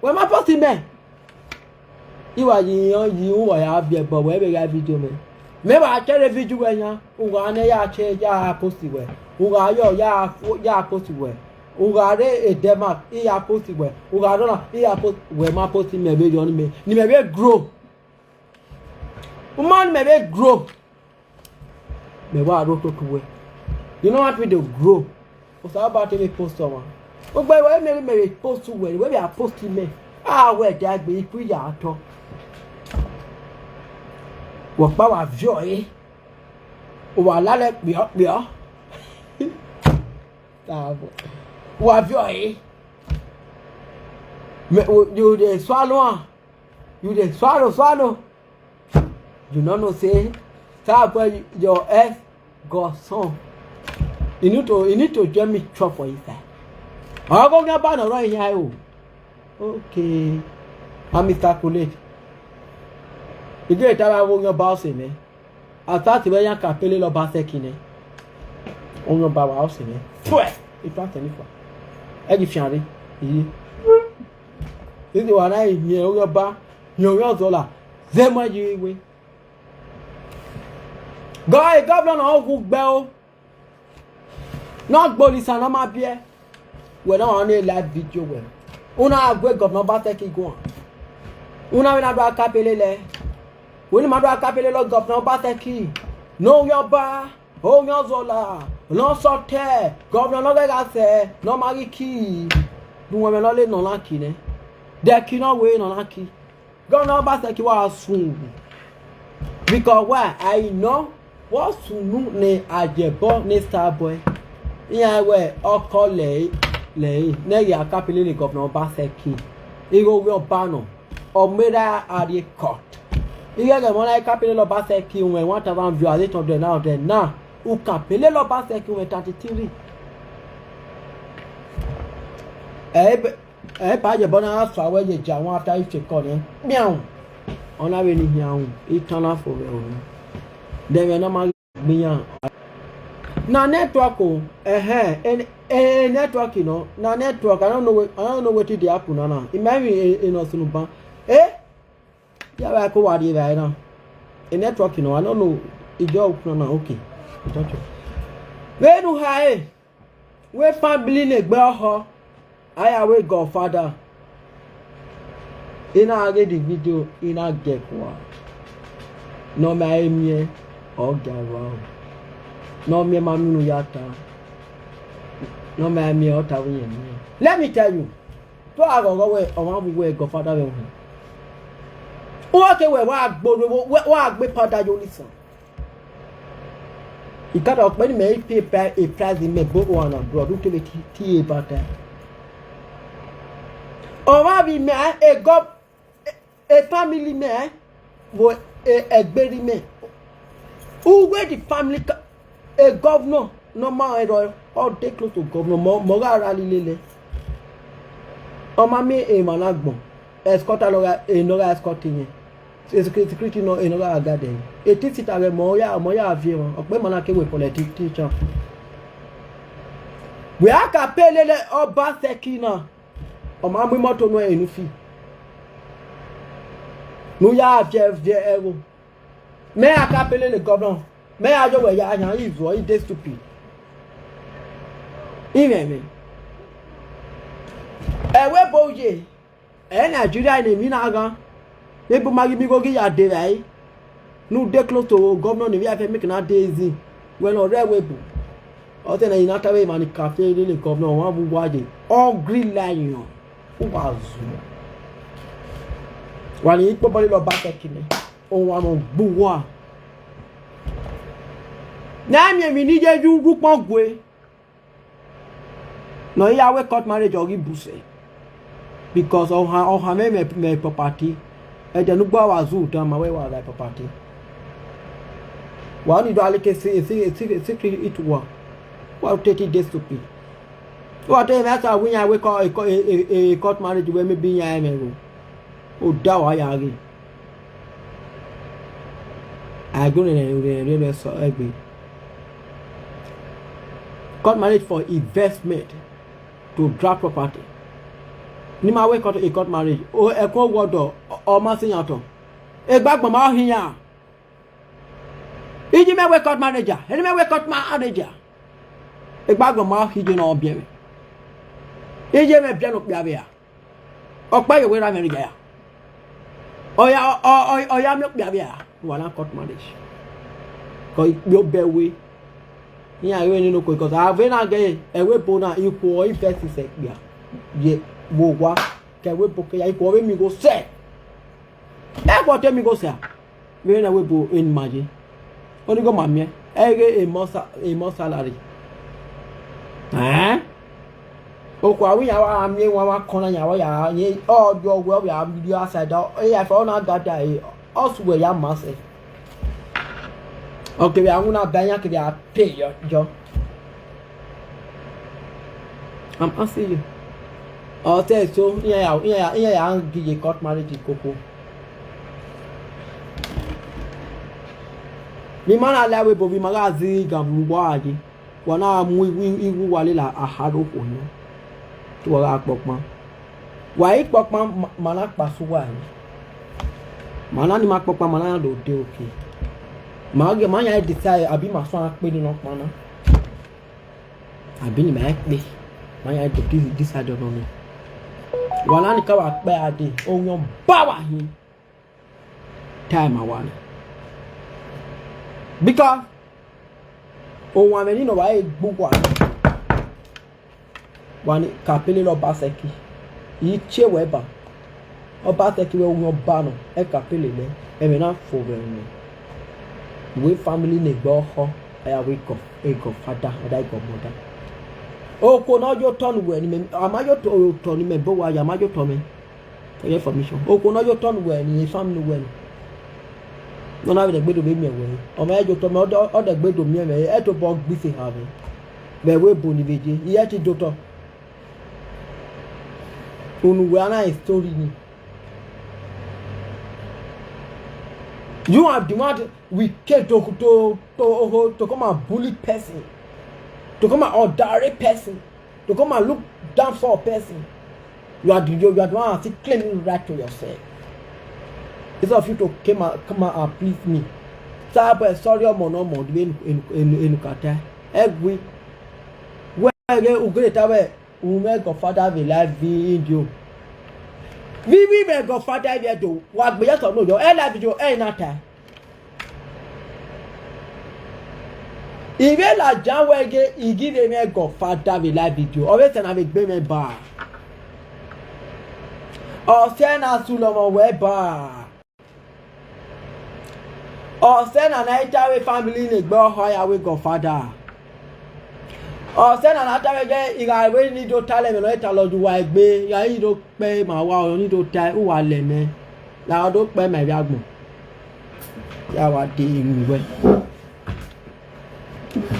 Wẹ ma post mẹ. I wa ye iran yi uwa ya viẹ ẹbọ, wẹ vbe gha video mẹ. Mẹ wa kẹre video wẹ yan, u gha nẹ ya che ya post wẹ. U gha yọ ya, ya post wẹ. U gha rre Denmark, I ya post wẹ. U gha rre ọna, I ya post, wẹ ma post mẹ vbe yọ ni mẹ, ni mẹ vbe grow. U ma ni mẹ vbe grow. Mẹ wa rre ototo wẹ. You know what we dey grow. Osanobua te vbe post ọmwa. Ugbẹn wẹ miẹn mẹ vbe post wẹ, wẹ vbe a post mẹ. A wẹ ẹdẹ gbe ikun ya tọ. Wẹ ọkpa wa viọ ẹre. Uwa lalẹ kpiọkpiọ. Wa viọ ẹre. Mẹ, you dey swallow am. You dey swallow, swallow. You no know say, tell boy your ex godson. You need to, you need to join me chop for inside. Ọghe Orhiọnba nọ rọ iran o. Okay. A Mister Colate. I ghi ta vbe avbe Orhiọnba ọse nẹ. A ta te vbe yan ka pele lọ ba sẹki nẹ. Orhiọnba wa ọse nẹ. Fuẹ! I ta tẹ ni fua. Ẹ ghi fian rre. Iye. Isi wa na miẹn Orhiọnba, miẹn Orhiọnzọla, zẹ ma yi iwe. Gọ e gọvnọ ne ọ wu gbe o. Ne ọ gbe olisa ne ọ ma biẹ. Wẹ na wa ne live video wẹ. Una gha gue gọvnọ Obaseki guan. Una vbe na do a kapele lẹ. Wẹ ni ma do a kapele lọ gọvnọ Obaseki. Ne Orhiọnba, Orhiọnzọla, ne ọ sọtẹ, gọvnọ ne ọ ghẹ gha sẹ, ne ọ ma ghi ki. Rhunmwuda mwẹ ne ọ le nọ na ki nẹ. Dẹki ne ọ wẹ ne ọ na ki. Gọvanọ Obaseki wa sun. Because why? I know. Vbe ọ sunu ne Ajebor ne Starboy, iran wẹ ọkọ lẹre, lẹre ne ẹ ghi a kapele ne Gọvanọ Obaseki. Igho wẹ ọba nọ, ọ mu erha a rrie court. Ighẹ ghẹ mọ na kapele Obaseki wẹ one thousand view, a ghi tọn dẹ na, dẹ na, u kapele Obaseki wẹ thirty three. Ẹ, ẹ ba Ajebor na sua wẹ ye ja wan after ifiekọ nẹ, kpian, ọ na vbe ne ihian ru, itan na fo vbe ẹro nẹ. Dẹ mwẹ ne ọ ma gbe iran. Na network o, ẹhẹn, e, e, e network nọ, na network, I don't know whe-, I don't know wetin dey happen na na. I ma emwi e, e nọ sunu ban. Eh? Ya vbe ko wa rrie evbare na. E network nọ, I don't know, I just open na, okay. Vbene u ha ẹre, wẹ family ne egbe ọhọ, a ya wẹ godfather. I na ghe the video, I na gie kua. Ne ọ ma miẹn, ọ gia rua o. Ne ọ miẹn ma miẹn unu ya ta. Ne ọ ma miẹn, ọ ta vbe iyẹn miẹn. Let me tell you. Te a ghọghọ wẹ ọmwa vbe uwẹ godfather vbe uhunmwu. Uwẹ ke wẹ wa gbe orhu, wẹ wa gbe powder ye olisan. I ka da ọkpẹ ne mẹ i pay pri-, a price mẹ bo ohan na, bro, do te vbe ti, ti e ba ta. Ọmwa vbe mẹ, e gov-, e, e family mẹ, vbe e, ẹgbẹe mẹ. Uwẹ the family ka-, e governor ne ọ ma rẹn rrọọ, ọ dey close to governor, mọ, mọ gha ra lilele. Ọ ma miẹn emwa na agbọn, escort nọ gha, e nọ gha escort iyẹn. Security, security nọ, e nọ gha guard ẹre. E ti sita ghẹ mọ ya, mọ ya viẹ emwa, ọkpẹ ma na ke wẹ politician. Wẹ a ka pele lele Obaseki na, ọ ma mu imọto nuẹn enu fi. Ne u ya viẹ, viẹ ẹvbo. Mẹ a ka pele lele governor, mẹ a ye owẹ ya yan izuọ, i dey stupid. Imwẹmwẹ. Ẹvbo ebo ye, ẹ Nigeria ne emwi na ghan. Ebo ma ghi mi igho ghi ya de vbe ẹre. Ne u dey close to governor ne ivbi a fẹ make na dey easy. Wẹ ne ọ rre ẹvbo ebo. Ọ te ne I na ta vbe emwa ni ka fie lele governor, ọmwa vbe uwa ye. Hungry lion. Uwa zu. Wa ni ikpobọ lele Obaseki nẹ, owan mwẹ gbe uwa. Ne a miẹn emwi ne I ye ye urhu ukpọn gue. Ne ọ ya wẹ court marriage ọ ghi bu sẹ. Because ọ han, ọ han mwẹ mẹ, mẹ property. Ẹdẹ ne ugbo wa zu dan ma wẹ wa gha property. Wa ni do a like se, se, se, secret it wa. Wa te ti dey stupid. Wa te mẹ sa wi yan wẹ co-, e co-, e, e, e court marriage wẹ maybe iran ẹmwẹ ro. O da wa ya ghe. Agbọn ne rẹ, rẹ, rẹ, rẹ sọ ẹgbe. Court marriage for investment to grab property. Ne ima wẹ court, e court marriage, o, ẹko wọdọ, ọ, ọ ma sẹ iran otọ. Egbe agbọn ma ọ hin iran. Iye mwẹ wẹ court marriage a, eni mwẹ wẹ court marriage a. Egbe agbọn ma ọ hin iye ne ọ biẹ mwẹ. Iye mwẹ biẹ ne okpia vbe a. Ọkpa ye wẹ ra mwẹ rhie ya. Ọ ya, ọ, ọ, ọ ya miẹn okpia vbe a, wa na court marriage. Kọ ikpia obẹ we. Iran ghi vbe nene oko, because avbe na ghe ẹvbo ebo na, ikhuo i vẹ sisẹ kpia. Ye vbe owa, ke ẹvbo ebo ke ya, ikhuo vbe mi gho sẹ. Ẹvbo te mi gho sẹ a. Vbene ẹvbo ebo eni ma ye, oni gho ma miẹn, ẹ i ghe emọ sa-, emọ salary. Ẹn? Okhuo avbe iran wa miẹn wan wa kọn na yan wa ya, ọ diọ wẹ ọ vbe a rhie aside, e ya fẹ ọ na gada ẹre, ọ suẹ ya ma sẹ. Ọ kevbe a winna ba iran kevbe a pay yọ, yọ. I'm asking you. Ọ sẹ eso, iran ya, iran ya, iran ya gie ye court marriage koko. Vbe ima na la ẹvbo ebo, vbe ima gha zẹ igan vbe uwa ye, wa na mu igho, igho uwa lele aharha okhuo nọ, te uwa gha kpọkpan. Wa i kpọkpan, ma, ma na kpa sẹ uwa ẹre. Ma na ni ma kpọkpan, ma na do de oke. Ma ghe, ma yan decide, abi ma suẹn akpe ni nọkpa na. Abi ni ma kpe, ma yan de this, this side of me. Wa na ni ka wa kpe a de, owiọn ba wa hin. Time a wa nẹ. Because owanmwẹ ni nọ wa e gbe uwa. Wa ni ka pele lọ ba sẹki. I tie wẹ ba. Ọba sẹtin wẹ uhin ọba nọ, ẹka pele nẹ, ẹmwẹ na fo vbe ẹmwẹ. Wẹ family ne egbe ọkhọ, a ya wẹ godfather, ọ da godmother. Okhuo ne ọ ye otọ ne uwẹ ni mẹ, a ma ye otọ, otọ ne imẹ bọ owa ya, a ma ye otọ mwẹ. For your information, okhuo ne ọ ye otọ ne uwẹ ni, family ne uwẹ ni, ne ọ na vbe dẹgbe do vbe miẹn wẹ, ọ ma ye otọ mwẹ, ọ dẹ-, ọ dẹgbe do miẹn mwẹ, ẹ tobọ gbe ise ha mwẹ. Vbe ẹvbo ebo ni vbe ye, I i te do otọ. Unu wẹ a na story ni. You are the one we came to, to, to, to come and bully person, to come and underrate person, to come and look down for a person. You are the, you are the one still claiming right to yourself. Instead of you to come and, come and please me. Sir, but sorry, ọmọ ne ọmọ, the way enu, enu, enu, enu kata. Every, wẹ ghe ugere ta wẹ, u mwẹ godfather vbe live video. Vbe, vbe mwẹ godfather vbe do, wa gbe yes or no yọ, ẹ live video, ẹ i na ta. I vbe ladian wẹ ghe I ghi vbe mwẹ godfather vbe live video, ọ vbe sẹ na vbe gbe mwẹ ba. Ọ sẹ na sulu ọmọ wẹ ba. Ọ sẹ na na i ta avbe family ne egbe ọhọ ya wẹ godfather. Ọ sẹ na na ta vbe ghe I gha vbe ni do talẹ ẹmwẹ ne ọ i talọ ye uwa egbe, I gha i do kpẹ ma uwa, ọ ni do ta, uwa lẹ mẹ, la ọ do kpẹ ma ivbi agbọn. Ya wa de emu wẹ.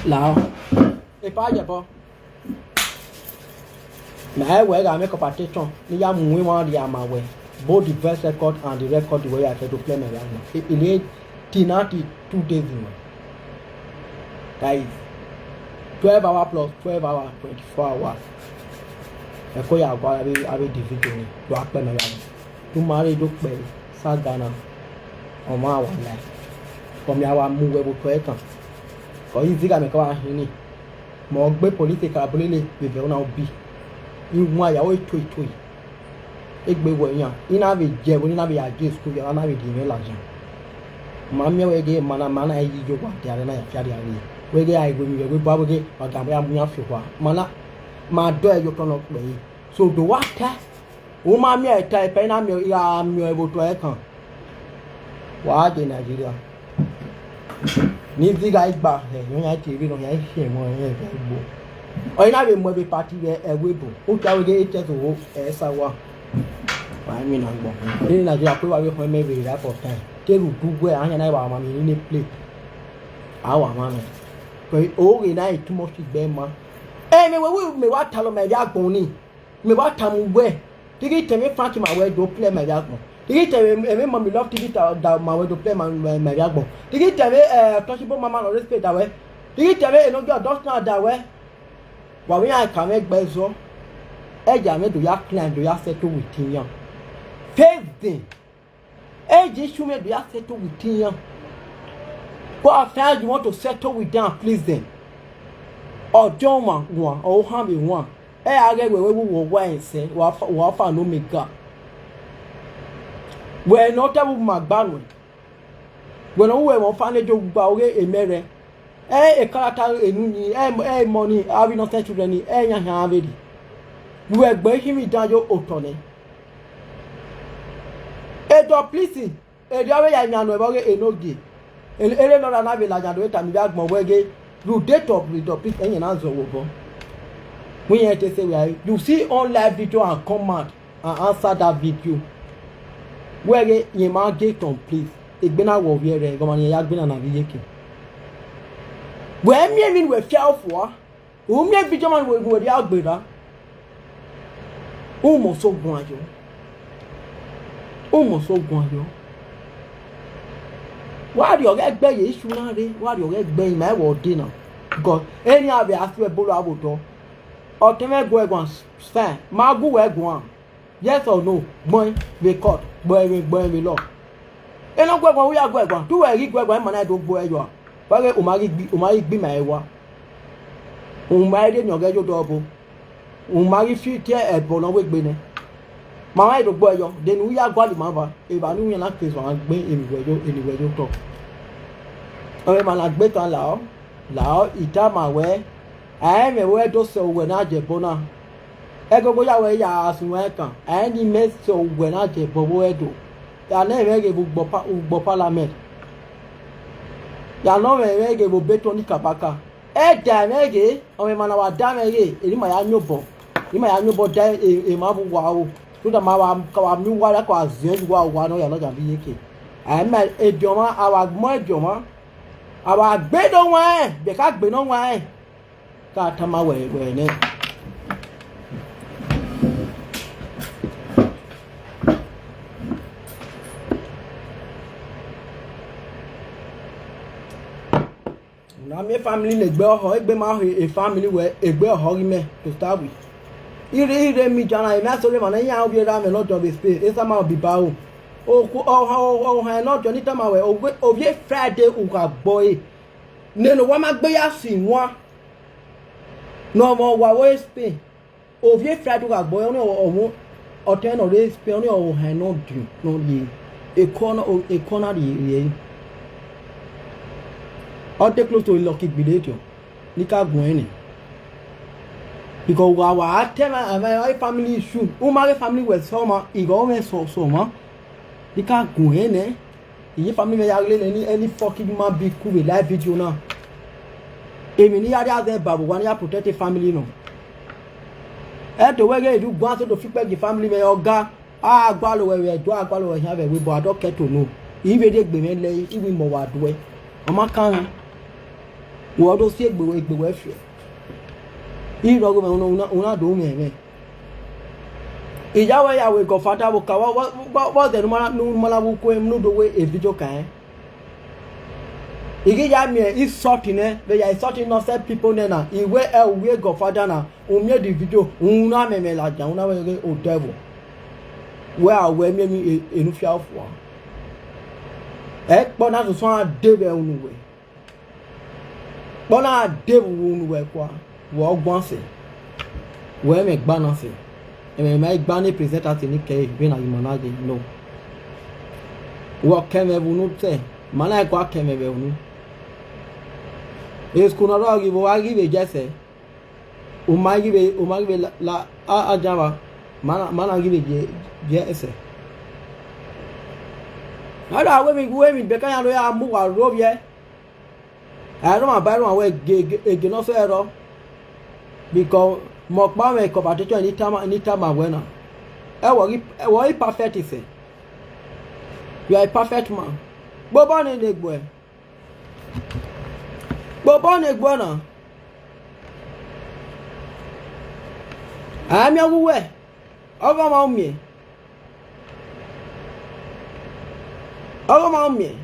Lahọ. Epa yẹbọ. Mẹ wẹ gha mwẹ compensation ne I ya mu emwa rhie ma wẹ, both the voice record and the record wẹ ya fẹ do play ma ivbi agbọn. Eni tina till two days nọ. That is twelve hour plus twelve hour, twenty-four hours. Ẹko ya gua avbe, avbe the video ni do a kpẹ ma ivbi agbọn. Te u ma rre do kpẹre saga na, ọ ma wa lae. Ọ mia wa mu wẹ vbe otọ ẹkan. Ọ i zigha mẹ ka wa hin ni. Mẹ ọ gbe police ka bulele vbe ẹvbo na ubi. I wan ya ore toi toi. Egbe wẹ iran, I na vbe ye ẹvbo ne I na vbe ya je school ya, a na vbe rhie mwẹ ladian. Ma miẹn wẹ ghe ma na, ma na yi yo wa dia na ya fia dia re. Wẹ ghe a i wẹ emwi vbe ẹvbo eba wẹ ghe wa ga ya mu iran fi owa. Ma na, ma dọe ye otọ nọ kpẹre. So do wa ta. U ma miẹn ẹta epẹ I na miẹn, I gha miẹn ọẹn vbe otọ ẹkan. Wa je Nigeria. Ne I zigha igba hẹ, ọ yan tie vbe nọ, ọ yan khian ẹmwẹ ọnrẹn vbe ẹvbo. Ọ i na vbe mu ẹvbo party vbe ẹvbo ebo. U ta wẹ ghe eight years old, ẹ sa wa. Wa emwi na gbọn. Eni Nigeria kue wa vbe khọn mẹ vbe right for time. Te ru du wẹ, a yan na wa ma mi ni play. A wa ma nọ. Kẹ oghe na i too much igbe ma. Ẹ, mẹ wẹ, wẹ, mẹ wa talọ ma ivbi agbọn ni. Mẹ wa tama uwẹ, te I ghi tama Frank ma wẹ do play ma ivbi agbọn. Te I ghi tama ẹmwẹ Mummy Love T V da, da ma wẹ do play ma, ma, ma ivbi agbọn. Te I ghi tama, eh, Touchable Mama no respect da wẹ. Te I ghi tama Enogie Dustin da wẹ. Wa vbe iran ka mwẹ gbe ẹzọ. Ẹ ya mwẹ do ya clean, do ya settle with iran. Face them. Ẹ i je issue mwẹ do ya settle with iran. Go as far as you want to settle with them and please them. Ọdiọn ọmwa wan, ọ ohan vbe wan. Ẹ a ghẹ wẹ wẹ vbe uwu owa ẹsẹ, wa fa, wa fa ne Omega. Wẹ ne ọ ta vbe ma gba ruẹ. Wẹ ne ọ ru ẹmwẹ ọfa ne Job gba oghe emẹ rẹ. Ẹ ekarata enu ni, ẹ, ẹ emọ ni, avbe innocent children ni, ẹ yan khian vberriọ. Vbe uwẹ gbe ikhinmwi dan ye otọ nẹ. Edo Prison, erriọ vbe ya yan nuẹn vbe ọghe Enogie. Ere, ere nọ ra na vbe ladian do tama ivbi agbọn wẹ ghe, you dey top, you dey top, ẹyẹn na zọ vbe obọ. Wẹ irẹn te sẹ wẹ, you see on live video and come out and answer that video. Wẹ ghe, rẹn ma get on, please. Egbe na wẹ ovbi ẹre, ẹghẹ ọmwa ne irẹn ya gbe na na vbe iyeke. Wẹ miẹn emwi ne uwẹ fia fua. U miẹn video man wẹ, wẹ rhia gberra. U must guan yọ. U must guan yọ. Wa rhie ọghẹ gbe ye issue na rre, wa rhie ọghẹ gbe ima ẹvbo ọdẹ na. Because eni a vbe a suẹ bolo avbe odọ. Ọtẹn mwẹ gu ẹre guan, fine, ma gu uwẹ guan. Yes or no? Gbẹn vbe court, gbẹn vbe, gbẹn vbe law. Ena gu ẹre guan, u ya gu ẹre guan. Te uwẹ ghi gu ẹre guan, ima na do gbe uẹ yọ a? Wa ghe u ma ghi gbe, u ma ghi gbe ima ẹre wa. U ma rhie eni ọghẹ ye odọ obo. U ma ghi fi tie ẹbọ ne ọ wegbe nẹ. Ma ma do gbe uẹ yọ, de ne u ya gualọ ima eva, evba ne u yan na ke suẹn gbe eni wẹ yo, eni wẹ yo otọ. Ọmwa ma na gbe tan lahọ, lahọ, I tama wẹ, a i mwẹ wẹ do sẹ uwẹ na ye ẹbọ na. Ẹgogo ya wẹ ya suẹn kan, ẹ ni mẹ sẹ uwẹ na je bọ vbe ẹdo. Ya nọ mwẹ ghe vbe ugbọ pa-, ugbọ parliament. Ya nọ mwẹ mwẹ ghe vbe obọ eto ni kabaka. Ẹda mwẹ ghe, ọmwa emwa na wa da mwẹ ghe, eni ma ya nyobọ, eni ma ya nyobọ da e-, emwa vbe uwa ro. So that ma wa, ka wa miẹn uwa ra, ka wa ziẹn ye uwa, uwa ne ọ ya lọdia vbe iyeke. A i ma ediọnmwa, a wa gbẹn ediọnmwa, a wa gbe ne ọ wanrẹn, bẹghe a gbe ne ọ wanrẹn. Ka tama wẹ, wẹ nẹ. Na miẹn family ne egbe ọhọ, egbe ma ho e family wẹ egbe ọhọ ghi mẹ to start with. Ire, ire mi jana, emwi aso rre emwa ne iran ovbi erha mwẹ ne ọ dọn vbe Spain, esama Bilbao. Okhu-, ọ-, ọ-, ọ-, ohan ne ọ dọn ni tama wẹ, ovbi, ovbi Friday u gha gbọ ẹre. Nene owa ma gbe ya si wan. Ne ọ mwẹ owa vbe Spain. Ovbi Friday u gha gbọ ẹre, ọnii ọ, ọ, ọtẹn ne ọ rre Spain, ọnii ọ ohan ne ọ dọn, ne ọ rhie. Eko na, eko na rhie, rhie ẹre. Ọ dey close to Lucky Gbiretiọ, ne I ka guẹn nẹ. Because wa, wa a tẹ ma, ma, ma family issue, u ma ghe family wẹ sẹ ọmwa, I ghe mwẹ sẹ, sẹ ọmwa, ne I ka guẹn nẹ. Iye family mwẹ ya ghe nẹ, any, any fucking human being ku vbe live video na. Emwi ne I ya rhie azẹ ba vbe owa ne I ya protect family nọ. Ẹdẹ wẹ ghe do guan so do fi ikpẹ gie family mwẹ, ọga, a gualọ wẹ vbe ẹdẹ, a gualọ wẹ khian vbe ẹvbo, but a do kẹto no. I vbe rhie egbe mwẹ lẹ, I vbe mọ wa duẹ. Ọ ma kan mwẹ. Wẹ ọ do si egbe, egbe wẹ fiẹ. I rhọghe mwẹ, una, una, una do mwẹ mwẹ. I ya wẹ ya wẹ godfather vbe oka, vbọ, vbọ, vbọ, vbọzẹ ne u ma na, ne u ma na vbe uku ne u do wẹ e video kan ẹn. I ghi ya miẹn insult nẹ, vbe ya insult innocent people nẹ na, I wẹ ẹ u wẹ godfather na, u miẹn the video, u na mẹmẹ ladian, u na wẹ ghe odevil. Wẹ a wẹ miẹn emwi e, enu fia fua. Ẹkpọ na soso a de vbe unu wẹ. Kpọ na de vbe unu wẹ kua, wẹ ọ guan sẹ, wẹ mwẹ gba na sẹ, ẹmwẹ ma i gba ne presenter te ni kẹe vbene a ghi ma na ye no. Wẹ ọ kẹ mwẹ vbe unu sẹ, ma na i gua kẹ mwẹ vbe unu. School ne ọ rrọọ ghi vbe, a ghi vbe ye sẹ, u ma ghi vbe, u ma ghi vbe la, la a, a janmwa, ma na, ma na ghi vbe ye, ye sẹ. A gha wẹ emwi, wẹ emwi bekẹn ya do ya mu uwa rre ovbiẹ. Ẹrọmwa ba ẹrọmwa wẹ ege, ege, ege ne ọ sẹ rrọọ, because mẹ ọkpa mwẹ conversation ne I tama, ne I tama wẹ na, ẹ wẹ ghi, ẹ wẹ ghi perfect sẹ, you are a perfect man. Kpobọ ne egbuẹ, kpobọ ne egbuẹ na, a miẹn ọghe uwẹ, ọghe ọmwa u miẹn. Ọghe ọmwa u miẹn.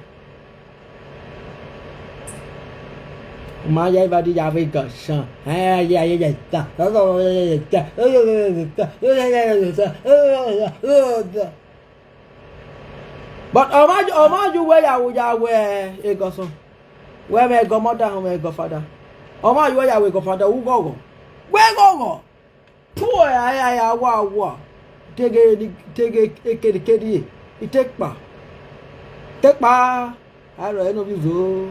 Ma ya eva di ya vbe ga shan. Ẹ, ya, ya, ya, ta. But ọ ma, ọ ma ye uwẹ ya ru, ya ru ẹgọsọn. Wẹ mwẹ godmother, ọ mwẹ godfather. Ọ ma ye uwẹ ya ru godfather, u ghọghọ. Wẹ ghọghọ. Puẹ, a ya, ya wa, wa. Teghe ni, teghe ekedekede, I te kpa. Te kpa, a rhie ọre ne ovbi uzo.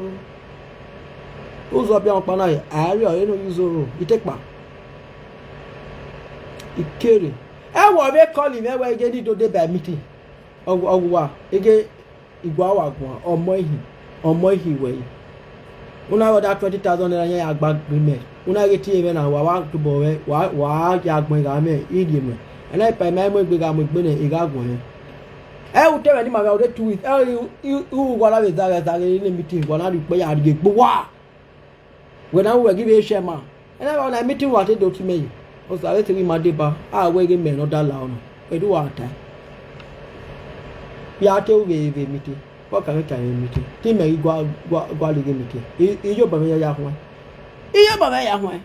Uzo ọbiọmọ ọkpa na, a rhie ọre ne ovbi uzo, I te kpa. I kere. Ẹ wẹ ọ vbe call mwẹ wẹ ghe ne I do deba meeting. Ọ, ọ wa, ghe I gua wa guan, ọmọ ihin, ọmọ ihin wẹ. Una wẹ da twenty thousand naira yan ya gba agreement. Una ghe tie mwẹ na, wa wa tobọ mwẹ, wa, wa ya gbẹn gha mwẹ, I rhie mwẹ. Ẹna ipa ima i mu egbe gha mu egbe nẹ, I gha guan. Ẹ u te mwẹ ne ima gha ode two weeks. Ẹ u, u, u wa na vbe zagha zagha ne meeting, wa na rhie ukpẹ ya rhie egbe uwa. Wẹ na wẹ ghi vbe share ma. Ẹna vbe ọna meeting wa te do tie mẹ yi. Osa vbe te ghi ma deba, a wẹ ghe mẹ ne ọ da la ọna. Ẹdẹ uwa tae. Ya te u vbe vbe meeting. Wa ka mwẹ ka vbe meeting. Te imẹ ghi gua, gua, gua lighi meeting. I, iyobọ mwẹ ya ya khuẹn. Iyobọ mwẹ ya khuẹn.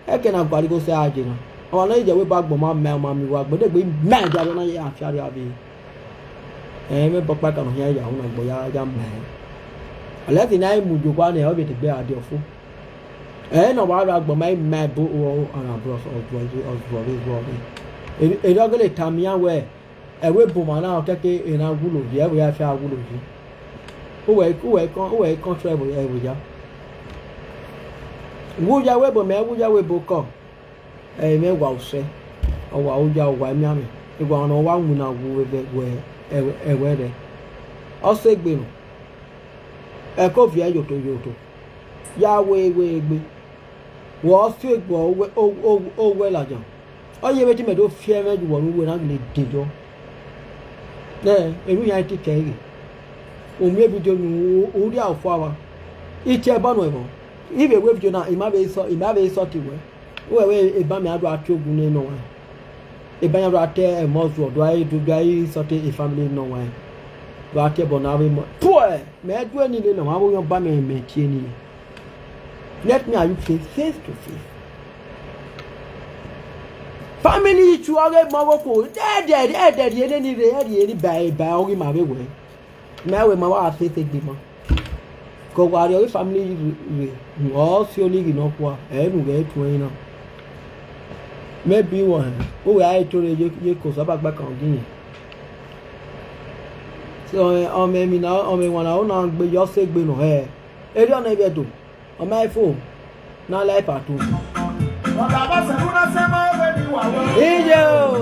Ẹkẹ na gualọ igho sẹ a je na. Ọmwa ne ọ ye wẹ ba agbọn ma mẹ, ọ ma miẹn uwa agbọn, degbe mẹ dia vbe ọna ya fiarria vbe. Ẹn, mwẹ bọ kpa ka nọ khian ya hu na agbọn ya, ya mẹ. Unless ne a i mu ye owa nẹ, ọ vbe degbe a dia ọfo. Ẹn, ne ọ wa rre agbọn ma i mẹ ẹbo ọna bro, ọ zuọ vbe, ọ zuọ vbe, zuọ vbe. Erriọ gele tama iran wẹ, ẹvbo ebo ma na, ọ kẹke erhan wulo yi, ẹvbo ya fia wulo yi. Uwẹ, uwẹ kọn, uwẹ kọn trẹ ẹvbo, ẹvbo ya. Wu ya wẹ ebo mẹ, wu ya wẹ ebo kọ. Ẹ, mwẹ wa usẹ. Ọ wa oya, ọ wa imianmwẹ, ewa ne ọ wa winna wu vbe ẹwẹ rẹ. Ọ sẹ egbe nọ, ẹko viẹ yoto yoto, ya wẹ egbe. Wẹ ọ sẹ egbe owẹ ladian. Ọ ye vbe te imẹ do fi ẹmwẹ ye uwẹ ne uwẹ na gele de yọ. Nẹ, erha iran i te kẹ ghe. U miẹn vidio ni, u rhia ofua vba. I tie ẹbọ nuẹn vbọ. I vbe wẹ vidio na, I ma vbe sọ, I ma vbe sọti wẹ. Uwẹ wẹ eba mẹ a do a tie ogun ne nọwan. Eba yan do a tie ẹmọ zuọ, do a do a sọti family nọwan. Do a tie ẹbọ ne avbe emọ. Puẹ, mẹ do eni lele ọmwa vbe oyọn ba mẹ mẹ tie ni. Let me and you face face to face. Family issue ọghe emọ ọghe okhuo, ẹdẹ ẹdẹ rhie nene rre, ẹrhie ni ba ba ọghe ima vbe wẹ. Mẹ wẹ ma wa sese egbe ma. Ke ọ wa rrie ọghe family rre, ọ si olighi nọkhua, ẹ i nu ghẹ tuẹn na. Maybe wẹ, u wẹ a i tore ye, ye ke Osa ba gba kan gie irẹn. So, ọ mẹ emwi na, ọ mẹ wan na, ọ na gbe yọ sẹ egbe nọ hẹ. Erriọ nẹ vbe Ẹdo, ọ ma i fo, na la part two. Iye o. Iye o.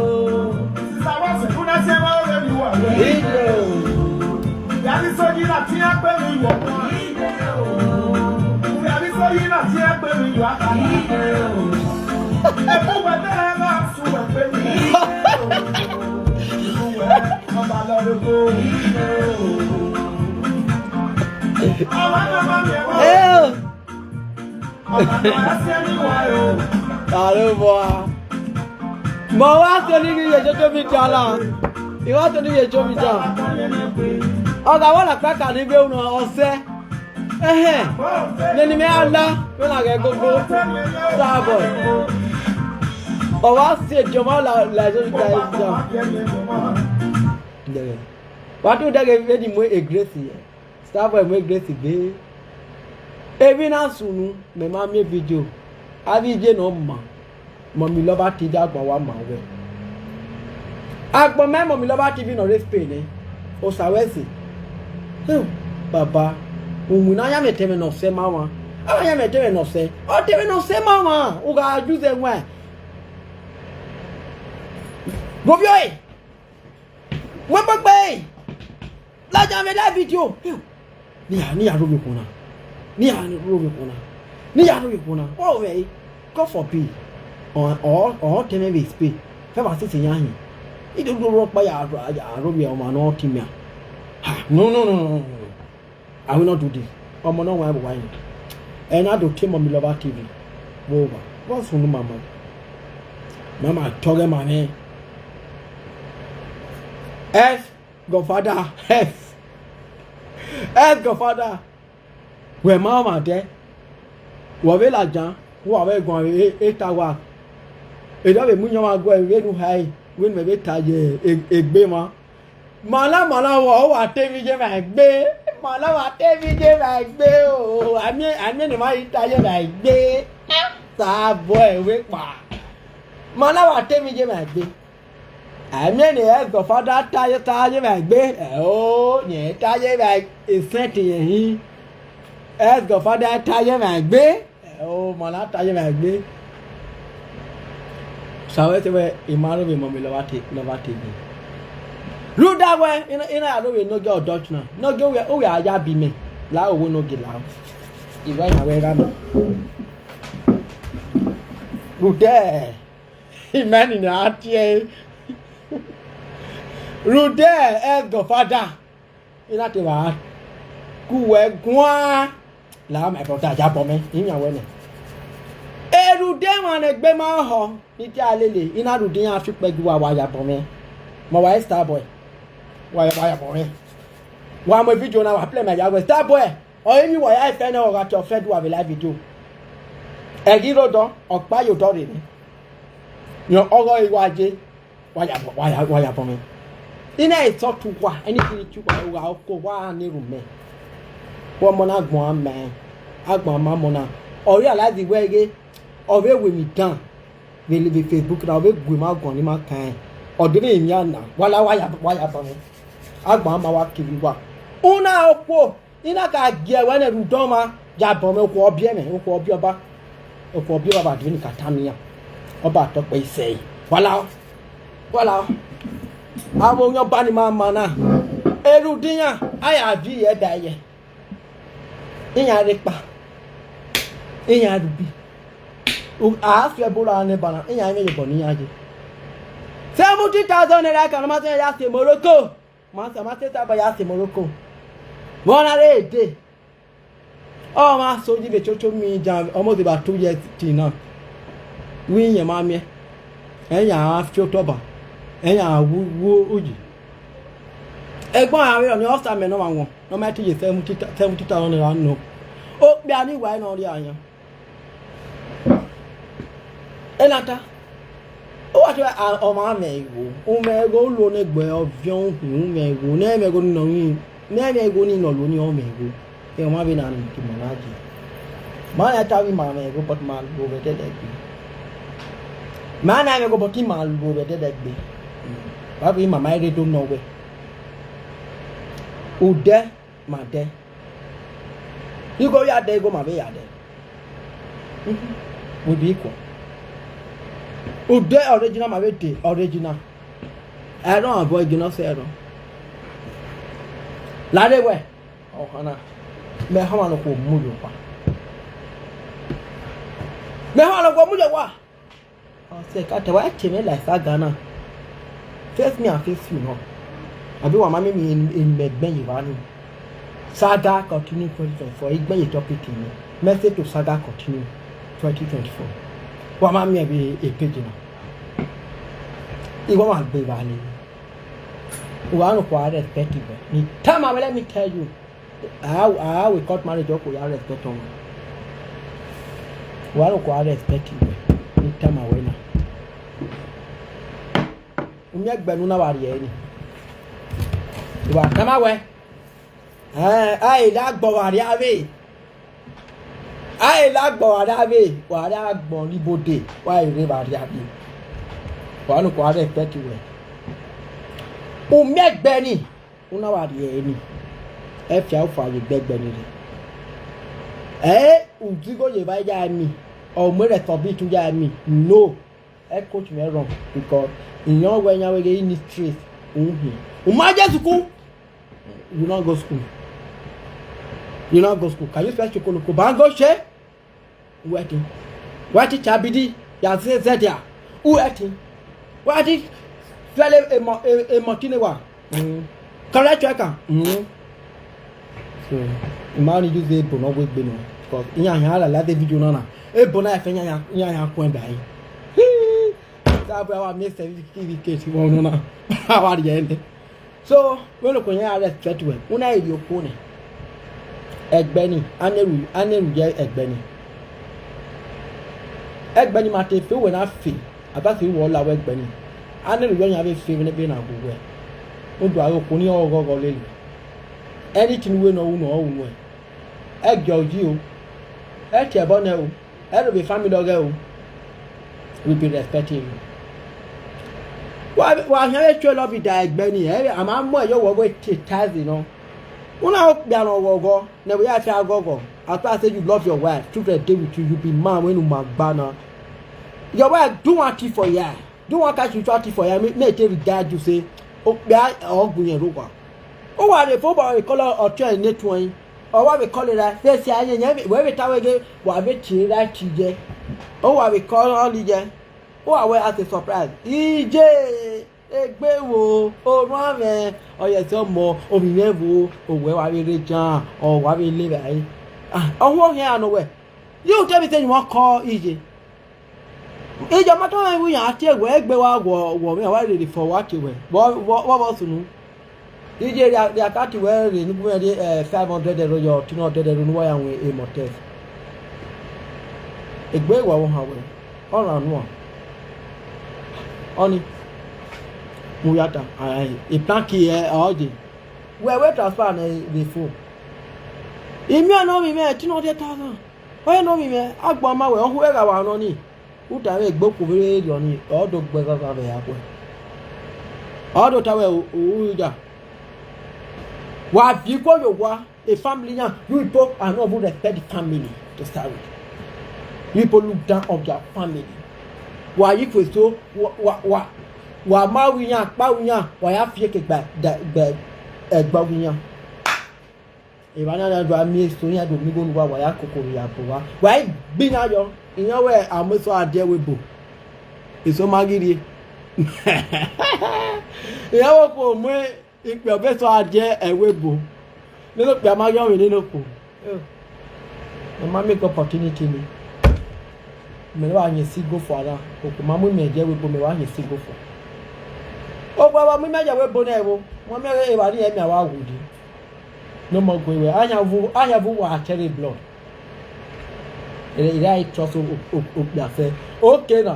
Eo. Aro vbua. Ma wa sẹ ni ghi ye social media la. I wa sẹ ni ye social media. Ọ gha wa la kpaka ni gbe unu ọsẹ. Ẹhẹn. Nene mẹ a la, vbene a ghẹ gogo. Star boy. Ọ wa sẹ ediọn ma la la social media. Wa do dẹghe vbene I mu Grace yẹ. Star boy mu Grace gbe. Emwi na sunu, mẹ ma miẹn vidio. Avbe iye ne ọ ma, Mummy Lover T V agbọn wa ma wẹ. Agbọn mẹ Mummy Lover T V ne ọ rre Spain nẹ, Osa wẹ ẹse. Baba, uwinna ya mwẹ tẹmwẹ ne ọ sẹ ma mwa. A ya mwẹ tẹmwẹ ne ọ sẹ. Ọ tẹmwẹ ne ọ sẹ ma mwa, u gha juze ẹwaẹn. Vbovbi ọre. Wẹ kpekpe! Ladian vbe live video. Ne iran, ne iran rhovbiẹ okhuo na. Ne iran rhovbiẹ okhuo na. Ne iran rhovbiẹ okhuo na. Ọ vbe ẹre. God forbid. Ọ, ọ, ọ tẹn mwẹ vbe Spain. Fẹ wa sese yan hin. I do do rhọkpa ya, ya rhovbiẹ ọmwa ne ọ tin mẹ. Ha, no, no, no, no, no, no. I will not do this. Ọmọ ne ọ wa vbe uwa yin. Ẹ na do tie Mummy Lover T V. Vbe owa. Vbọ sunu ma ma. Ma ma tọghe ma mwẹ. Ẹs Godfather, ẹs. Ẹs Godfather. Wẹ ma ọmwa dẹ. Wẹ vbe ladian, wa vbe guan vbe eta wa. Erha vbe mu iyọnmwa guẹ vbene u hae, wẹ ne mẹ vbe ta ye e-, egbe mwa. Mala, mala, wa, ọ wa te emwi ye mwa egbe. Mala, wa te emwi ye mwa egbe o. A miẹn, a miẹn ne ima ghi ta ye mwa egbe. Star boy, wẹ kpa. Mala, wa te emwi ye mwa egbe. A miẹn ne Godfather ta ye, ta ye mwa egbe. Ẹ o, yẹn ta ye mwa esẹnti yẹn hin. Godfather ta ye mwa egbe. Ẹ o, ma na ta ye mwa egbe. Sa wẹ te wẹ, I ma rhovbiẹ Mummy Lover T-, Lover T V. Rhunmwuda wẹ, I na, I na ya rhovbiẹ enogie ọdọ na. Enogie uwẹ, uwẹ a ya bi mẹ. La owo enogie la. I wa yan wẹ gha mẹ. Rhunmwuda, I ma ni na tie ẹre. Rhunmwuda, Godfather. I na te vba ku wẹ guan. La, my brother, ya bọ mwẹ, I yan wẹ nẹ. Erhunmwuda emwa ne egbe ma họ, ne I te a lele, I na rhunmwuda iran fi ukpẹ gie uwa, wa ya bọ mwẹ. Ma wa Star boy. Wa, wa ya bọ mwẹ. Wa mu video na, wa play mẹ ya wẹ Star boy. Ọ emwi wa ya fẹ nẹ, ọ gha te ọ fẹ do uwa vbe live video. Ẹ ghi rre odọ, ọ kpa ye odọ rre nẹ. Rẹn ọghọ e wa ye. Wa ya, wa ya, wa ya bọ mwẹ. I na e sọti uwa, anything te uwa, uwa oko, wa ne erhunmwu mẹ. Wẹ ọmọ na agbọn ma, agbọn ma ọmọ na. Ọ realize wẹ ghe, ọ vbe ru emwi dan vbe, vbe Facebook na, ọ vbe gu emwa guan ne ima kan rẹn. Ọ deghẹ emwi a na, wa la, wa ya, wa ya bọ mwẹ. Agbọn ma wa kevbe uwa. Una okhuo, I na ka gie wẹ nẹ rhunmwuda ọmwa, ya bọ mwẹ, okhuo ọ biẹ mwẹ, okhuo ọ biẹ ọba. Okhuo ọ biẹ ọba vbe adveni ka tama iran. Ọba tọ kpẹ isẹe. Wa lao, wa lao. Avbe oyan ọba ni ma ma na, erhunmwuda iran, a ya viọ ẹre ba ẹre. Iran rre ekpa, iran rre ubi. U-, a suẹ ẹbọ ra nẹ banna, iran i mwẹ ye obọ ne iran ye. Seventy thousand naira kan ne ọ ma sẹ ya se Morocco. Ma sẹ, ma te ta ba ya se Morocco. Vbe ọ na rre dee. Ọ ma so yi vbe social media almost about two years till now. Wẹ irẹn ma miẹn, iran fi otọ ba, iran wu, wu uyi. Ẹgbọn a vbe rọ ni, ọ sa mẹ ne ọmwa wọn, ne ọ ma te ye seventy, seventy thousand naira nọ. Okpia ni wa nọ rria yan. Ena ta, u wa tie a, ọmwa mwẹ igho, u mwẹ igho, u lo ne egbe ọviọn uhin, u mwẹ igho, ne ẹ mwẹ igho ni nọ rin, ne ẹ mwẹ igho ni nọ lo ni ọ mwẹ igho. Ẹ, ọmwa vbe na ni ke ima na je. Ma na ta wẹ ima mwẹ igho, but ma luo vbe ẹdẹdẹgbe. Ma na mwẹ igho, but ima luo vbe ẹdẹdẹgbe. Wa vbe ima ma rre do nọ wẹ. Odẹ ma dẹ. Igho ya dẹ, igho ma vbe ya dẹ. We be equal. Odẹ original ma vbe de original. Ẹrọ abọ original sẹ ẹrọ. Lare wẹ, ọhan na, mẹ họmwa ne okhuo mu ye owa. Mẹ họmwa ne okhuo mu ye owa. Ọ sẹ ka ta, wa tie mwẹ like saga na. Face me and face you nọ. Abi wa ma miẹn emwi ne imẹ gbẹn ye evba ni. Saga continue twenty twenty-four, I gbẹn ye topic ni. Message to saga continue twenty twenty-four. Wa ma miẹn vbe e page na. I wa ma gbe evba ni. Uwa ne okhuo a respect wẹ. Ne I tama wẹ, let me tell you. A, a we court marriage, ọ khuo ya respect ọmwa. Wa rẹn okhuo a respect wẹ, ne I tama wẹ na. U miẹn ẹgbẹ ne u na vba rhie ẹre ni. I wa tama wẹ, ẹn, a i la agbọn vba rhia vbe, a i la agbọn vba rhia vbe, wa rre agbọn rre ibode, wa i rre vba rhia vbe. Wa rẹn okhuo a respect wẹ. U miẹn ẹgbẹ ni. U na vba rhie ẹre ni, ẹ fi aro fua ye egbe ẹgbẹ ni rre. Ẹ, u zigho ye evba ya mi, ọ mu ẹre tobit ya mi, no, ẹ coach mwẹ wrong, because I yan wẹ yan wẹ ghe I need stress, u hin. U ma je school, you no go school. You no go school. Can you spell chokoloko? Bango she? Uwẹ ẹtin. Wa ti cha bidi ya zẹ zẹ dia. Uwẹ ẹtin. Wa ti fẹlẹ emọ, e-, emọ tine wa. Mm. Kọrẹ tuẹ kan. Mm. So, I ma ni use ebo ne ọ wegbe nọ, because iran yan la la de video na na. Ebo na ẹfe iran yan, iran yan kuen ba yi. Hii. Sa bua wa miẹn certificate vbe ọnọ na. A wa rhie ẹre nẹ. So, vbene okhuo yan ya respect wẹ, u na rhie okhuo nẹ. Ẹgbẹ ni, a na ru, a na ru ye ẹgbẹ ni. Ẹgbẹ ni ma te fe uwẹ na fe, a ta sẹ uwẹ ọ la wẹ ẹgbẹ ni. A na ru ye ọyan vbe fe vbene ebe na gu wẹ. Rhunmwuda okhuo ni ọghe ọghọ lele. Anything wẹ ne ọ ru nẹ, ọ ru nuẹn. Ẹ gie ọ yi o, ẹ tie ẹbọ nẹ o, ẹ ro vbe family ọghẹ o, we be respecting you. Wa, wa khian vbe tue love da ẹgbẹ ni, ẹ, a ma mu ẹyọ wọ wẹ te tazi nọ. U na okpia ne ọghọghọ, ne ẹvbo ya fi aghọghọ. As far as say you love your wife, children dey with you, you be man wey unu ma gba na. Your wife do one thing for here, do one kind spiritual thing for here, make, make e take regard you say, okpia ọ gu yẹn rre owa. Uwa rre fo obọ vbe call ọtiọnrẹn ne etuẹn, ọ wa vbe call ra, vbe si a yẹn yẹn, wẹ vbe ta wẹ ghe, wa vbe tie right ye. Uwa vbe call ye, uwa wẹ as a surprise. Iye, egbe wo, orhuanmwẹ, ọ ye ẹse ọmọ, ovbi mwẹ vbo, owẹ wa vbe rre jan, ọ wa vbe le evbare. Ah, ọhuọnhiẹn a nọ wẹ, you tell me say you wan call Iye. Iye ma tama iwu yan tie wẹ, egbe wa wọ, wọ mwẹ, wa rere fọ, wa tie wẹ. Vbọ, vbọ, vbọ, vbọ sunu. Iye rhia, rhia ka tie wẹ rre ne ugbẹn rhie, eh, five hundred euro yọ, two hundred euro ne uwa ya wọn emọ tẹ. Egbe wa vbe ohan wẹ, ọ rhan nuan. Ọni, mu ya ta, ai, e plank ẹ, ọ je. Wẹ, wẹ transfer nẹ vbe phone. I miẹn ne ovbi mwẹ, two hundred thousand. Ọre ne ovbi mwẹ, agbọn ma wẹ, ọ hu ẹgha wa nọ ni. U ta mwẹ egbe okhuo vbe rriọ ni, ọ do gbe ẹghẹ vbe ya khuẹ. Ọ do ta wẹ, u, u, u ja. Wa viọ ikuo ye owa, a family yan, you people are not even respect the family to start with. You people look down on their family. Wa ye ikhuo eso, wa, wa, wa, wa ma ru iran, kpa ru iran, wa ya fi eke gba, da, gbe ẹgbẹ ọghe iran. Evba na na do a miẹn eso iran do miẹn igho ne uwa, wa ya koko vbe ya bu uwa. Wa i gbe iran yọ, iran wẹ a mu eso a die ẹvbo ebo. Eso ma ghi rrie. Iran wẹ okhuo mu ikpia ọbe eso a die ẹvbo ebo. Nene okpia ma ghi ọmwẹ nene okhuo. Mẹ ma miẹn opportunity ni. Mẹ wa yin single fo ara, okhuo ma mu imẹ die ẹvbo ebo, mẹ wa yin single fo. Okhuo wa mu imẹ die ẹvbo ebo nẹ ẹvbo, wa miẹn evba ni ẹmia wa wu di. No more going wẹ, ayan vu, ayan vu wa cherry blood. Ira i trust o, o, o, okpia fẹ. Okay na.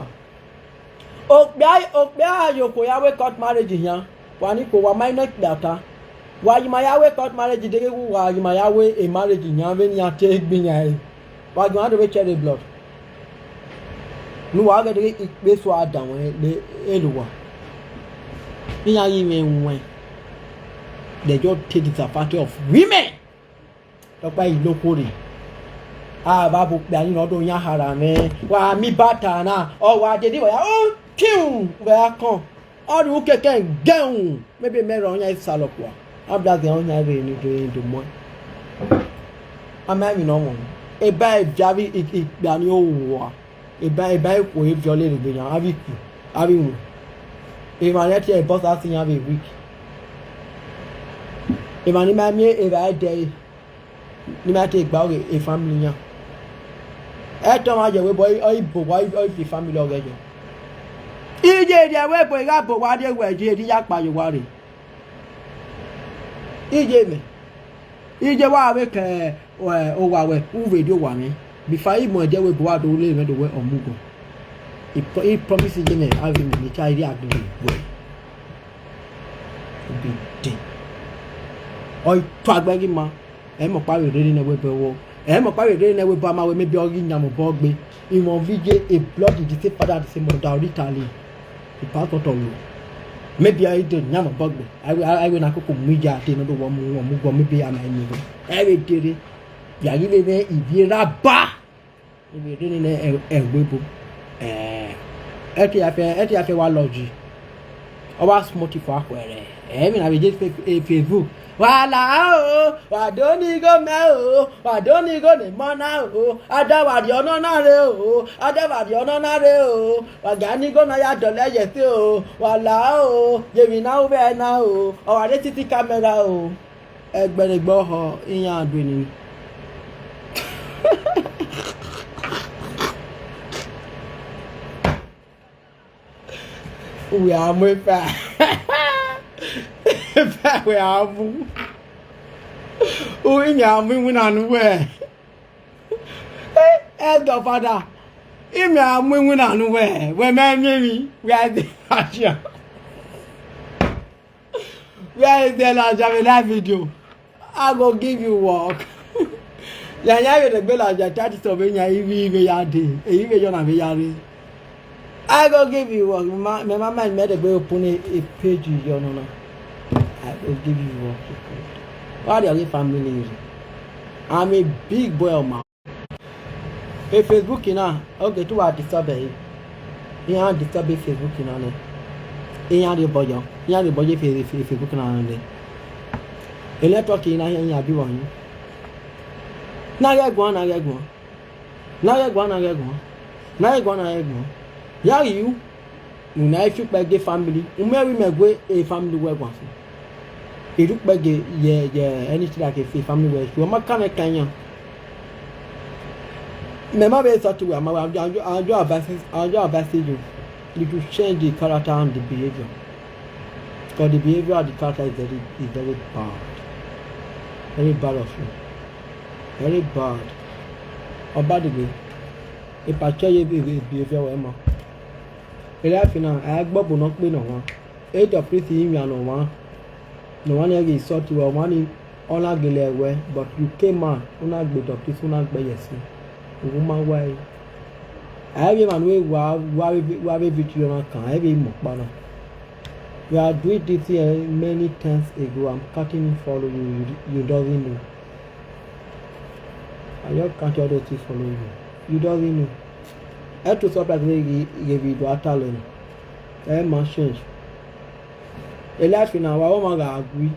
Okpia, okpia ya ye okhuo ya wẹ court marriage yan. Wa ni khuo wa ma nọ okpia ta. Wa yi ma ya wẹ court marriage deghẹ wa yi ma ya wẹ e marriage yan vbene iran te gbe iran ẹre. Wa ghi ma do vbe cherry blood. Ne uwa ghẹ deghẹ ikpe eso a danmwẹ ne e lu uwa. Iran ghi mwẹ wẹn. They just take disadvantage of women. Ọkpa i loko rre. A vbe abo okpia ni nọ do yan hara mwẹ. Wa miẹn ibata na, ọ wa dede wa ya, o, piu, vbe a kọn. Ọ rhie ukẹkẹ gẹn, maybe mẹ rọ yan isalọ kua. A bla ghe ọ yan vbe ni do do mọ. A ma emwi ne ọ wọn. Eba eva vbe i, i, ikpia ni o wa. Eba, eba ikhuo e viọ lele egbe yan, avbe ikpia, avbe iwin. Emwa ne ẹtin ẹre bọsa si yan vbe week. Emwa ni ma miẹn evba ẹdẹre, ne ima te gba ọghe family iran. Ẹtẹ ọmwa ye ẹvbo ebo, ọ i bo owa, ọ i fi family ọghẹe yọ. Iye rhie ẹvbo ebo, I gha bo owa rrie wẹ, iye rhie ya kpa ye owa rre. Iye mwẹ, iye wa vbe ke, ẹ, owa wẹ, u vbe rrie owa mwẹ. Before I mu ẹdẹ wẹ ebo wa do le mwẹ do wẹ ọ mu ugbọn. I pro-, I promise iye mwẹ, a ghi mwẹ ne I ta rhie agbọn wẹ. Obede. Ọ i tuagbẹ ghi ma. Ẹ i mẹ ọkpa vbe rre nene ẹvbo ebo ẹvbo. Ẹ i mẹ ọkpa vbe rre nene ẹvbo ebo ama wẹ maybe ọ ghi yan mwẹ obọ gbe. Imẹ ọvie iye, a blood the same father, the same mother, originally. The passport of you. Maybe I dey yan mwẹ obọ gbe. I will, I will na koko mu iya de no do wọ mu, wọ mu ugbọn, maybe I might need. Ẹ vbe dere. Ya ghi vbe mwẹ ivie ra ba. Ivie rre nene ẹ-, ẹvbo ebo. Eh, ẹtin ya fẹ, ẹtin ya fẹ wa lodge. Ọ wa smart fo akhuẹrhẹ. Ẹ, emwi na vbe ye fe-, e Facebook. Wa la o, wa do ni igho mẹ o, wa do ni igho ne emọ na o, ada wa rhie ọnọ na rre o, ada wa rhie ọnọ na rre o, wa gia ni igho na ya dọlọ ẹyẹ ẹse o, wa la o, ye emwi na ru vbe ẹna o, ọ wa rre titi camera o. Ẹgbẹregbe ọhọ iran due ni. Uwẹ a mu efa. Efa wẹ a mu. U, imẹ a mu iwinna ne uwẹ. Elder Father, imẹ a mu iwinna ne uwẹ. Wẹ mẹ miẹn emwi, wẹ a dẹ asia. Where is the Elijah with that video? I go give you work. Ya ya vbe degbe Elijah Titus ọ vbe yan ivbi vbe ya dee, ivbi vbe ya na vbe ya rre. I go give you work. Mẹ ma, mẹ ma mind mẹ degbe open a, a page yọ nọ na. I go give you work. Wa rhie ọghe family rre. I'm a big boy of my E Facebook na, okay, te uwa disturb ẹre. Iran disturb e Facebook na nẹ. Iran rhie obọ yọ, iran rhie obọ ye Fe-, Fe-, Facebook na nẹ. E network na iran, iran bi wa hin. Na ghẹ guan, na ghẹ guan. Na ghẹ guan, na ghẹ guan. Na ghẹ guan, na ghẹ guan. Ya ghi ru. Una i fi ukpẹ gie family, u miẹn vbe imẹ gue e family wẹ guan fi. I rhie ukpẹ gie ye, ye anything like e family wẹ, ọ ma kan mwẹ kan iran. Mẹ ma vbe sọte uwẹ, ma, I, I, I advise, I advise you, you should change the character and the behavior. Because the behavior and the character is very, is very bad. Very bad of you. Very bad. Ọ bad gbe. Ipa che ye be, be, behavior wẹ ma. Life na, a i gbe ọbo ne ọ kpe ne ọmwa. E Dọpris i wian ne ọmwa. Ne ọmwa ni ghi sọte uwẹ, ọmwa ni ọ na gele ẹwẹ, but you came out, u na gbe Dọpris, u na gbe ye ẹse. Uwu ma wa ẹre. A i vbe emwa ne u wa, wa vbe, wa vbe video na kan, a i vbe mu ọkpa na. You are doing this here many times ago, I'm counting it follow you, you, you doesn't know. I just count all those things follow you. You doesn't know. Ẹ to surprise vbe ghi, ghe vbe do a ta lẹ nọ. Ẹ ma change. E life na, wa vbe ọmwa gha gui.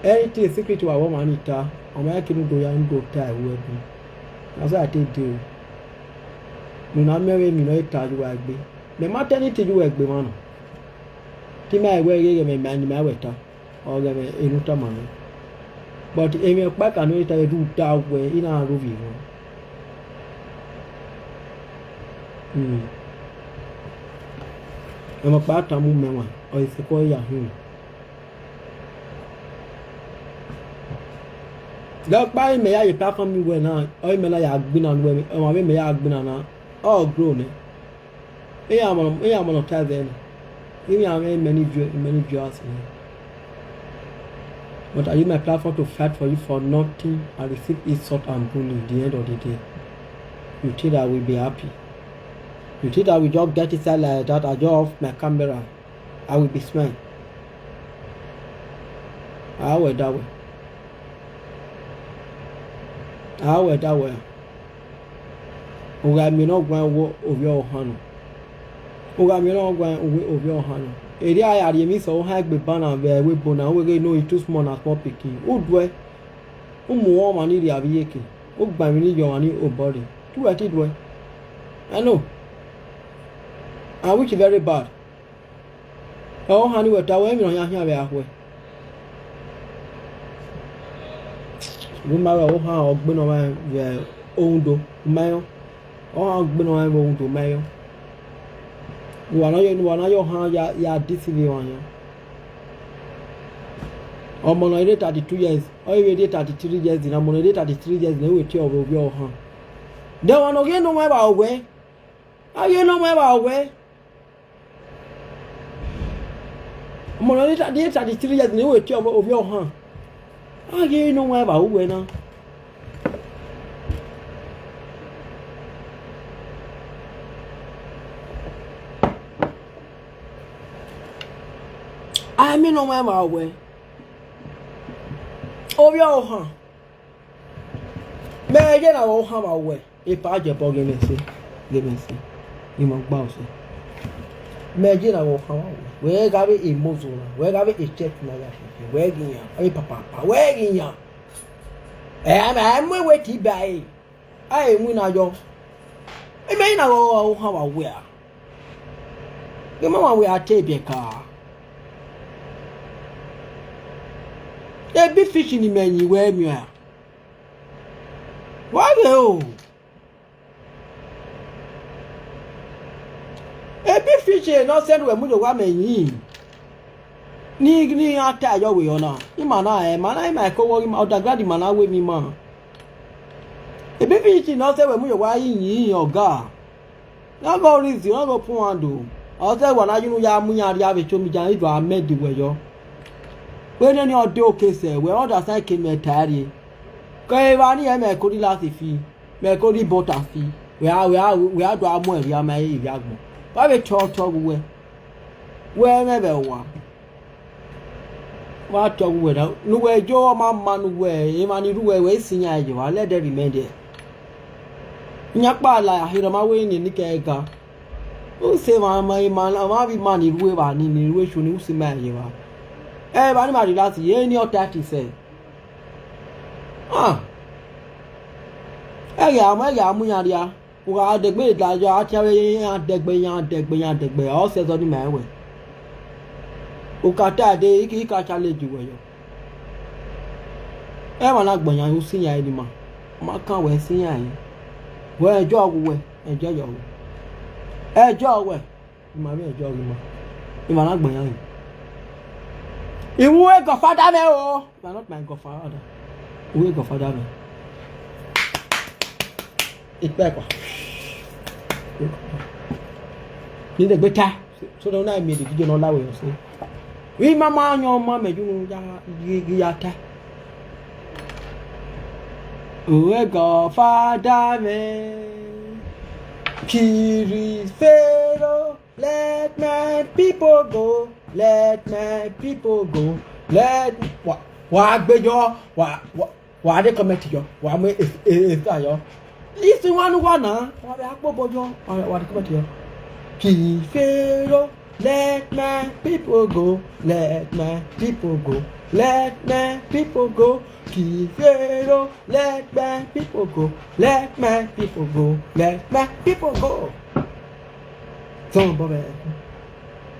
Anything secret wa vbe ọmwa ni ta, ọ ma ke ne u do ya, ne u do ta ẹre ẹbu. Na so a te de o. Ne u na miẹn vbe emwi ne ọ ta ye uwa egbe. Mẹ ma ta anything ye uwa egbe emwa nọ. Te ima wẹ ghe mẹ ma ne ima wẹ ta. Ọ ghẹ mwẹ enu tama nẹ. But emwi ọkpa ka ne ọ ta vbe rhu da wẹ, I na ru ovbi emwa. Hmm. Emwi ọkpa tama umẹ wan, ọ i sẹkọ ya hin. Dẹ ọkpa imẹ ya ye platform wẹ na, ọ imẹ na ya gbinna nuẹ, ọmwa vbe mẹ ya gbinna na, ọ grow nẹ. Iran mọ, iran monetize ẹre na. Iran mwẹ many view, many viewers nẹ. But I use my platform to fight for you for nothing and receive insult and bullying at the end of the day. You think that I will be happy? You think that I will just get inside like that? I just off my camera. I will be smile. A wẹ da wẹ. A wẹ da wẹ. U gha miẹn ne ọ guan wẹ ovbi ọvbokhan nọ. U gha miẹn ne ọ guan wẹ ovbi ọvbokhan nọ. Erriọ a ya rhie emwi sẹ ọvbokhan egbe ban na vbe ẹvbo ebo na, u wẹ ghe no, e too small na, small pikin. U duẹ, u mu ọmwa ni rhie avbe iyeke, u gba emwi ni ye ọmwa ni obọ rre. Te uwẹ te duẹ. I know. And which is very bad. Ọvbokhan ni wẹ ta wẹ emwi ne ọ yan khian vbe akhuẹ. Vbe ma rẹ ọvbokhan ọ gbe ne ọ mwa vbe orudo, u ma yọ. Ọvbokhan ọ gbe ne ọ mwa vbe orudo, u ma yọ. Uwa na yọ, uwa na yọ ọvbokhan ya, ya deceive emwa yan. Ọmọ ne ọ rre thirty-two years, ọ i vbe rre thirty-three years na, ọmọ ne ọ rre thirty-three years na, u wẹ tie ọvbe ovbi ọvbokhan. De ọmwa ne ọ ghi ne ọ mwa evba wẹ, a ghi ne ọ mwa evba wẹ. Ọmọ ne ọ rre thirty-three years ne u wẹ tie ọvbe ovbi ọvbokhan. A ghi ne ọ mwa evba uwẹ na. A i miẹn ne ọ mwa evba uwẹ. Ovbi ọvbokhan. Mẹ ye na vbe ọvbokhan vbe uwẹ, epa jẹ bọ ghe mwẹ ẹse, ghe mwẹ ẹse, I ma gba ọse. Mẹ ye na vbe ọvbokhan vbe uwẹ, wẹ gha vbe emozo na, wẹ gha vbe echurch na ya fifi, wẹ ghi yan, avbe papapa, wẹ ghi yan. Ẹ, a mu ewe ti ba ẹre, a i winna yọ. Mẹ ye na vbe ọvbokhan vbe uwẹ a. Ghe ma ma wẹ a te biẹ ka. Ebi fish ni mẹ yin wẹ miẹn a. Wa ghe o. Ebi fish ne ọ sẹ ne uwẹ mu ye owa mẹ yin. Ni, ni iran ta yọ vbe ọ na. Ima na, ẹ, ma na, ima ẹko wọ, ima, underground ima na wẹ emwi ima. Ebi fish ne ọ sẹ wẹ mu ye owa yin, ọga. Ọ ghe reason, ọ ghe point. Ọ zẹ wa na ye unu ya mu iran rhie vbe social media, I do amẹ de wẹ yọ. Vbene ni ọ de oke sẹ, wẹ understand eke mẹ ta rrie. Ke evba ni ẹ mẹ ko rhie lati fi, mẹ ko rhie butter fi. Wẹ a, wẹ a, wẹ a do a mu ẹre ma ivbi agbọn. Wa vbe tọ tọ vbe uwẹ. Wẹ mwẹ vbe owa. Wa tọ vbe uwẹ na, ne uwẹ yo, ọ ma ma ne uwẹ, emwa ni rre uwẹ, wẹ i sin iran ye evba, let them remain there. Iyan kpa la ya kherhe, ọ ma wẹ ne eni kẹ ga. U sẹ emwa, emwa, emwa, emwa vbe ima ni rre evba ni, ni rre eshu ni, u sẹ ima ye evba. Ẹ, evba ni ma rhie lati ye, eni ọ ta ẹtin sẹ. Ah. Ẹghẹ a mu, ẹghẹ a mu iran rhia. U gha dẹgbe da yọ, a tian vbe iran dẹgbe, iran dẹgbe, iran dẹgbe, ọ sẹ ẹzọ ni ma rẹn wẹ. U ka ta dee, I ka, I ka challenge wẹ yọ. Emwa na gbẹn yan, u sẹ iran ni ma. Ọ ma kan wẹ sẹ iran. Wẹ ẹjọ ghe uwẹ, ẹjọ yọ wẹ. Ẹjọ wẹ, I ma vbe ẹjọ ghe ima. Emwa na gbẹn yan. I wu godfather mwẹ o. You are not my godfather. Uwẹ godfather mwẹ. Ikpẹkua. Ni dẹgbe ta. So, so na miẹn the video ne ọ la wẹ yọ so. Vbe ima ma yan ọma mẹ ye unu ya, ya, ya ta. Uwẹ godfather mwẹ. Kiri Pharaoh. Let my people go, let my people go, let, wa, wa gbe yọ, wa, wa, wa de comment yọ, wa mu e, e, e, ta yọ. Isu wa ne uwa na, wa vbe a kpobọ yọ, wa, wa de comment yọ. Kifero, let my people go, let my people go, let my people go. Kifero, let my people go, let my people go, let my people go. Sọn bọ vbe ẹkun,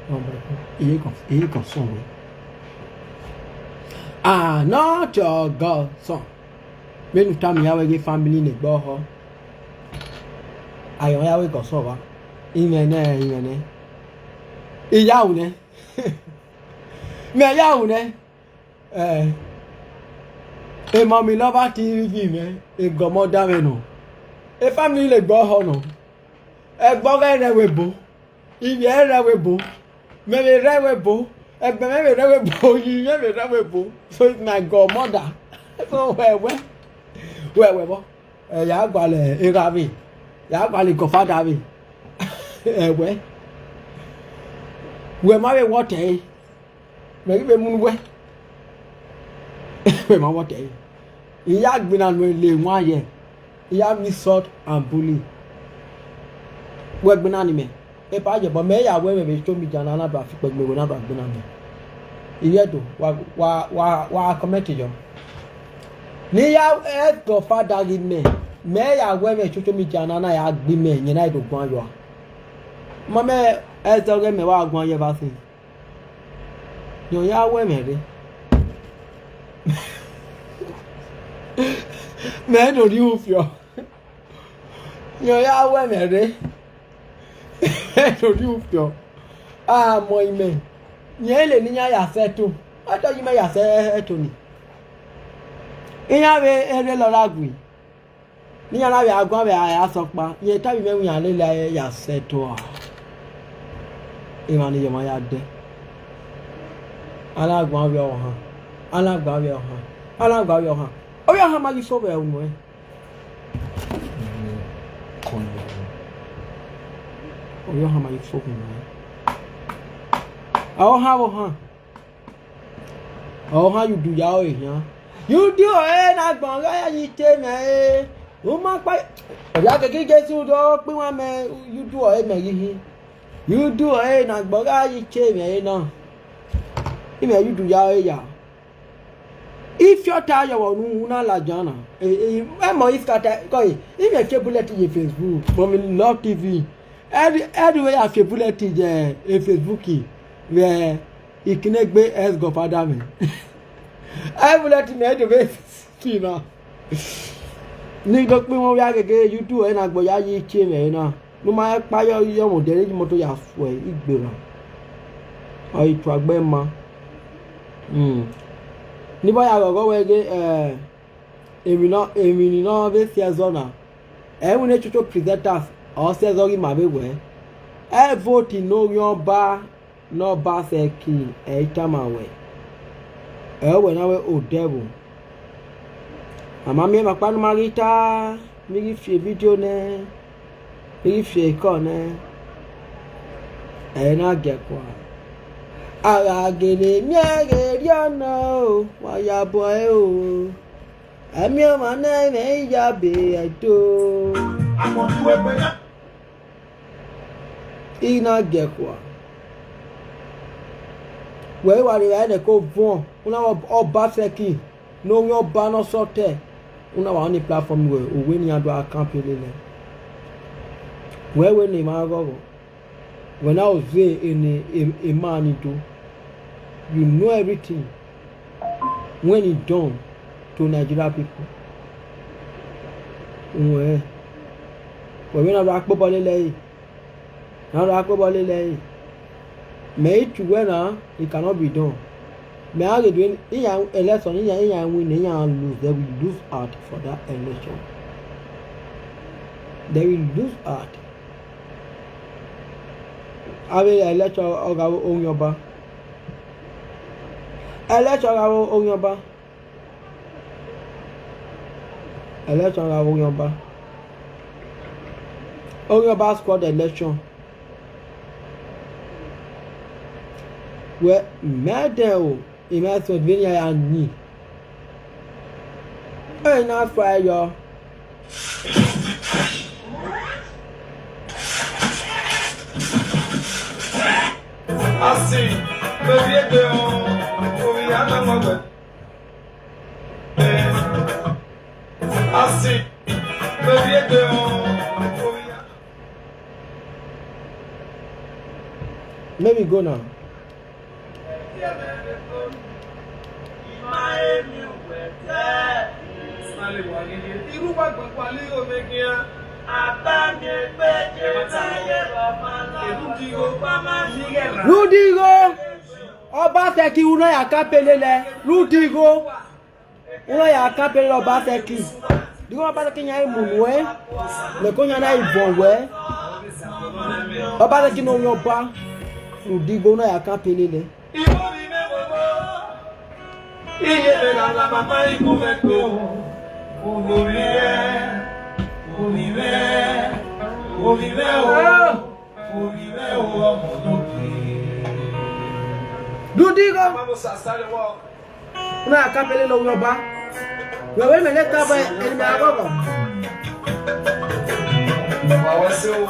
sọn bọ vbe ẹkun, iye kan, iye kan sọn wẹ. Ah, not your godson. Vbene u tama iran wẹ ghe family ne egbe ọhọ, a i rẹn ya wẹ godson vba. Imẹ nẹ, imẹ nẹ. I ya ru nẹ. Mẹ ya ru nẹ. Eh, emọ mi ne ọ vba tie ivbi mwẹ, egọmọ da mwẹ nọ. E family ne egbe ọhọ nọ. Ẹgbẹ ọghẹe rre ẹvbo ebo, ivbi ẹre rre ẹvbo ebo, mẹ vbe rre ẹvbo ebo, ẹgbẹe mwẹ vbe rre ẹvbo ebo, oyin mwẹ vbe rre ẹvbo ebo. So it's my godmother. So wẹ wẹ, wẹ wẹ vbọ? Ẹ ya gualọ egha vbe, ya gualọ godfather vbe. Ẹ wẹ, wẹ ma vbe wọtẹ ẹre, mẹ ghi vbe mu ne uwẹ. Wẹ ma wọtẹ ẹre. I ya gbinna nuẹn le wan yẹ, I ya miss out and bully. Wẹ gbinna ni mẹ, epa yẹ, but mẹ ya wẹ mwẹ vbe social media na, na do a fi kpẹgbe wẹ na do a gbinna mẹ. I ye do, wa, wa, wa, wa comment yọ. Ne I ya godfather ghi mẹ, mẹ ya wẹ mwẹ social media na, na ya gbe mẹ, yẹn na do guan yọ a. Ma mẹ ẹzọ ghẹ mẹ wa guan yẹ evba sin. Yọ ya wẹ mwẹ rre. Mẹ do rhie ufiọ. Yọ ya wẹ mwẹ rre. Mẹ do rhie ufiọ. A mọ imẹ. Yẹn lele ne iran ya sẹto. Ọ tọ yi mẹ ya sẹto ni. Iran vbe erhele ọre a gui. Ne iran na vbe a guan vbe a ya sẹ ọkpa, rẹn tama imẹ wẹ iran lele ẹre ya sẹto a. Emwa ni ye ọmwa ya dẹ. A na guan vbe ọvbokhan, a na guan vbe ọvbokhan, a na guan vbe ọvbokhan. Ovbi ọvbokhan ma ghi fo vbe unu ẹre. Ovbi ọvbokhan ma ghi fo vbe unu ẹre. Ọvbokhan vbe ọvbokhan. Ọvbokhan ye udu ya ọre khian. Ye udu ọre ne agbọn gha ya yi te mẹ re. U ma kpa, ọ ya keke Jesu do kpe iwan mẹ, ye udu ọre mẹ ghi hin. Ye udu ọre ne agbọn gha yi te mẹ re na. Imẹ ye udu ya ọre ya. Ifiọta yọ vbe unu na ladian na. E, e, ẹmọ iskata, kọ e, imẹ fi bullet ye Facebook, but mi love T V. Ẹdẹ, ẹdẹ wẹ ya fi bullet ye, e, Facebook vbe ikinnegbe ex godfather mẹ. Ẹ bullet mẹ do vbe fi na. Ne I do kpe iwan wia gege ye udu ẹre ne agbọn ya yi tie mwẹ na. Ne u ma kpa yọ, yọ mwẹ odẹ ne imoto ya fuẹ igbe ra. Ọ i tuagbe ma. Hmm. Ne I vba ya ghọghọ wẹ ghe, eh, emwi nọ, emwi ni nọ vbe si ẹzọ na. Ẹ i winna chocho presenters, ọ si ẹzọ ghi ma vbe wẹ. Ẹ vote ne Orhiọn Ọba, ne Ọba Sẹki, ẹ i tama wẹ. Ẹ wẹ na wẹ odẹ vbo. A ma miẹn emwa ọkpa ne u ma ghi ta, ne I ghi fi vidio nẹ, ne I ghi fi ekọ nẹ, ẹ i na giẹ kua. A gha gele miẹn ghe erriọ nọ o, wa ya bọ ẹre o. Ẹ miẹn ọmwa nẹ, imẹ i ya be ẹto. I na giẹ kua. Wẹ i wa rre evbare nẹ ko vuọn, u na vbe Ọba Sẹki, ne Orhiọn Ọba ne ọ sọtẹ, u na wa ni platform wẹ, uwẹ ne iran do a campaign lele. Wẹ wẹ ne emwa ghọghọ. Wẹ na o ze ene e-, ema ni do. You know everything when he done to Nigeria people. Wẹ, wẹ vbe na do a kpobọ lele ẹre. Na do a kpobọ lele ẹre. Mẹ i tu wẹ na, it cannot be done. Mẹ a ghe do iran election, iran, iran win, iran lose, they will lose out for that election. They will lose out. Avbe election ọ gha vbe Orhiọn Ọba. Election ọ gha vbe Orhiọn Ọba. Election gha vbe Orhiọn Ọba. Orhiọn Ọba squad election. Wẹ, mẹ dẹn o, I ma suẹn vbene iran ya yin. Ẹ i na fua yọ. Asi, vbe ovbi egbe o, ovbi hia na ma wẹ. Asi, vbe ovbi egbe o, ovbi hia. Maybe go now. Rudigho, Ọbasẹki, u na ya kan pelele, Rudigho, u na ya kan pelele Ọbasẹki. Digho Ọbasẹki yan mu nuẹ, lẹko yan na ivọ wẹ. Ọbasẹki ne ovbi ọba, Rudigho, u na ya kan pelele. Iye mwẹ gha la mama igun mwẹ kpe o, ovbi mwẹ, ovbi mwẹ, ovbi mwẹ o, ovbi mwẹ o, ọmọ ne okpia. Rudigho. Na ka pele ne ovbi ọba. Wẹ vbe mẹ ne tama ẹre, ẹre mẹ a ghọghọ. Wa wẹ sẹ o.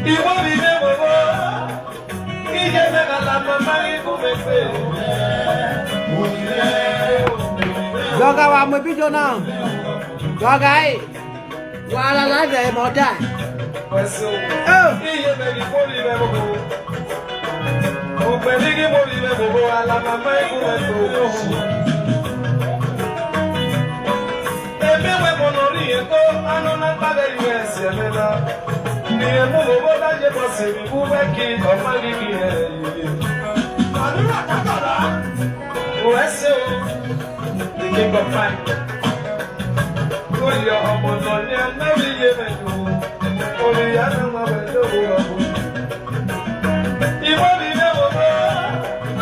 Iwẹ vbe mwẹ vbovbo, iye mwẹ gha la mama igun mwẹ kpe. Gọgha wa mu ebijo na. Gọgha ẹre. Wa la la vẹ mẹ ọda. Wẹ sẹ o. Oh. Iye mwẹ ghi kpọri mwẹ vbovbo. Ugbẹn ni ghi kpọri mwẹ vbovbo, a la mama igun mwẹ kpe. Eme wẹ mọ ne ọ rhie ko, anọ na kpaghe yu ẹse ẹmwẹ na. Irẹn mu vbovbo da ye bọ sẹ emwi vbe uwẹ ki, ọ ma ghi ghi hẹ. Ọdún àkàkọ̀dá. Wẹ sẹ o, the king of fire. Oya ọmọ nọ ni a na vbe iye mwẹ do. Ovbi hia na ma wẹ do vbe ọgho. Iwẹ vbe mwẹ vbovbo.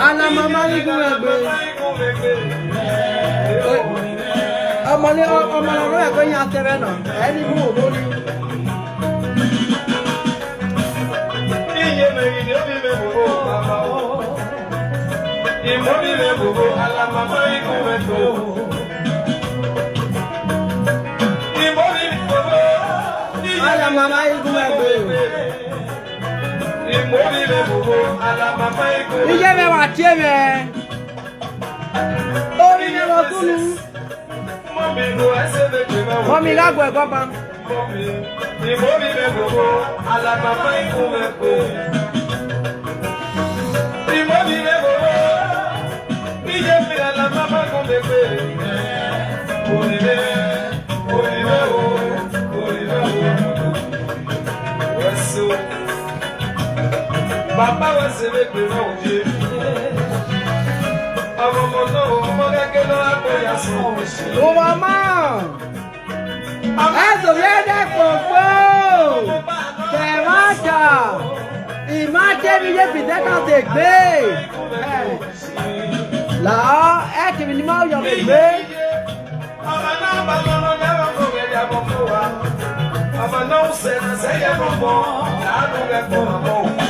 A la mama igun mwẹ kpe. Ọmọ ni, ọmọ ne ọ rre ẹko yan sẹ vbe nọ, ẹ ni mu obo ni. Iye mwẹ ghi ne ovbi mwẹ vbovbo, baba o. Imobi mwẹ vbovbo, a la mama igun mwẹ kpe. Imobi mwẹ vbovbo, iye a la mama igun mwẹ kpe. Imobi mwẹ vbovbo, a la mama igun mwẹ kpe. Iye mwẹ wa tie mwẹ. Ovbi mwẹ vbe ọtunu. Mọmi gha gu ẹgọ ban. Baba wẹ sẹ vbe gbe mwẹ odie. Ọmọ ọmọ nọ, ọmọ gha ke nọ, a kpe ya sẹ. Uwa ma. Ẹzọ vbe ẹdẹ kpokpo. Kẹmwata. I ma te vbe iye Peter na te gbe. La, ẹ kevbe ne ima yọ vbe gbe. Ọmọ ne ọ ba lọ nọ ya vbe ọghe ya vbe ọghe wa. Ọmọ ne ọ sẹ na sẹ ya vbe ọmọ, la a ru ghẹ kpọ ọmọ o.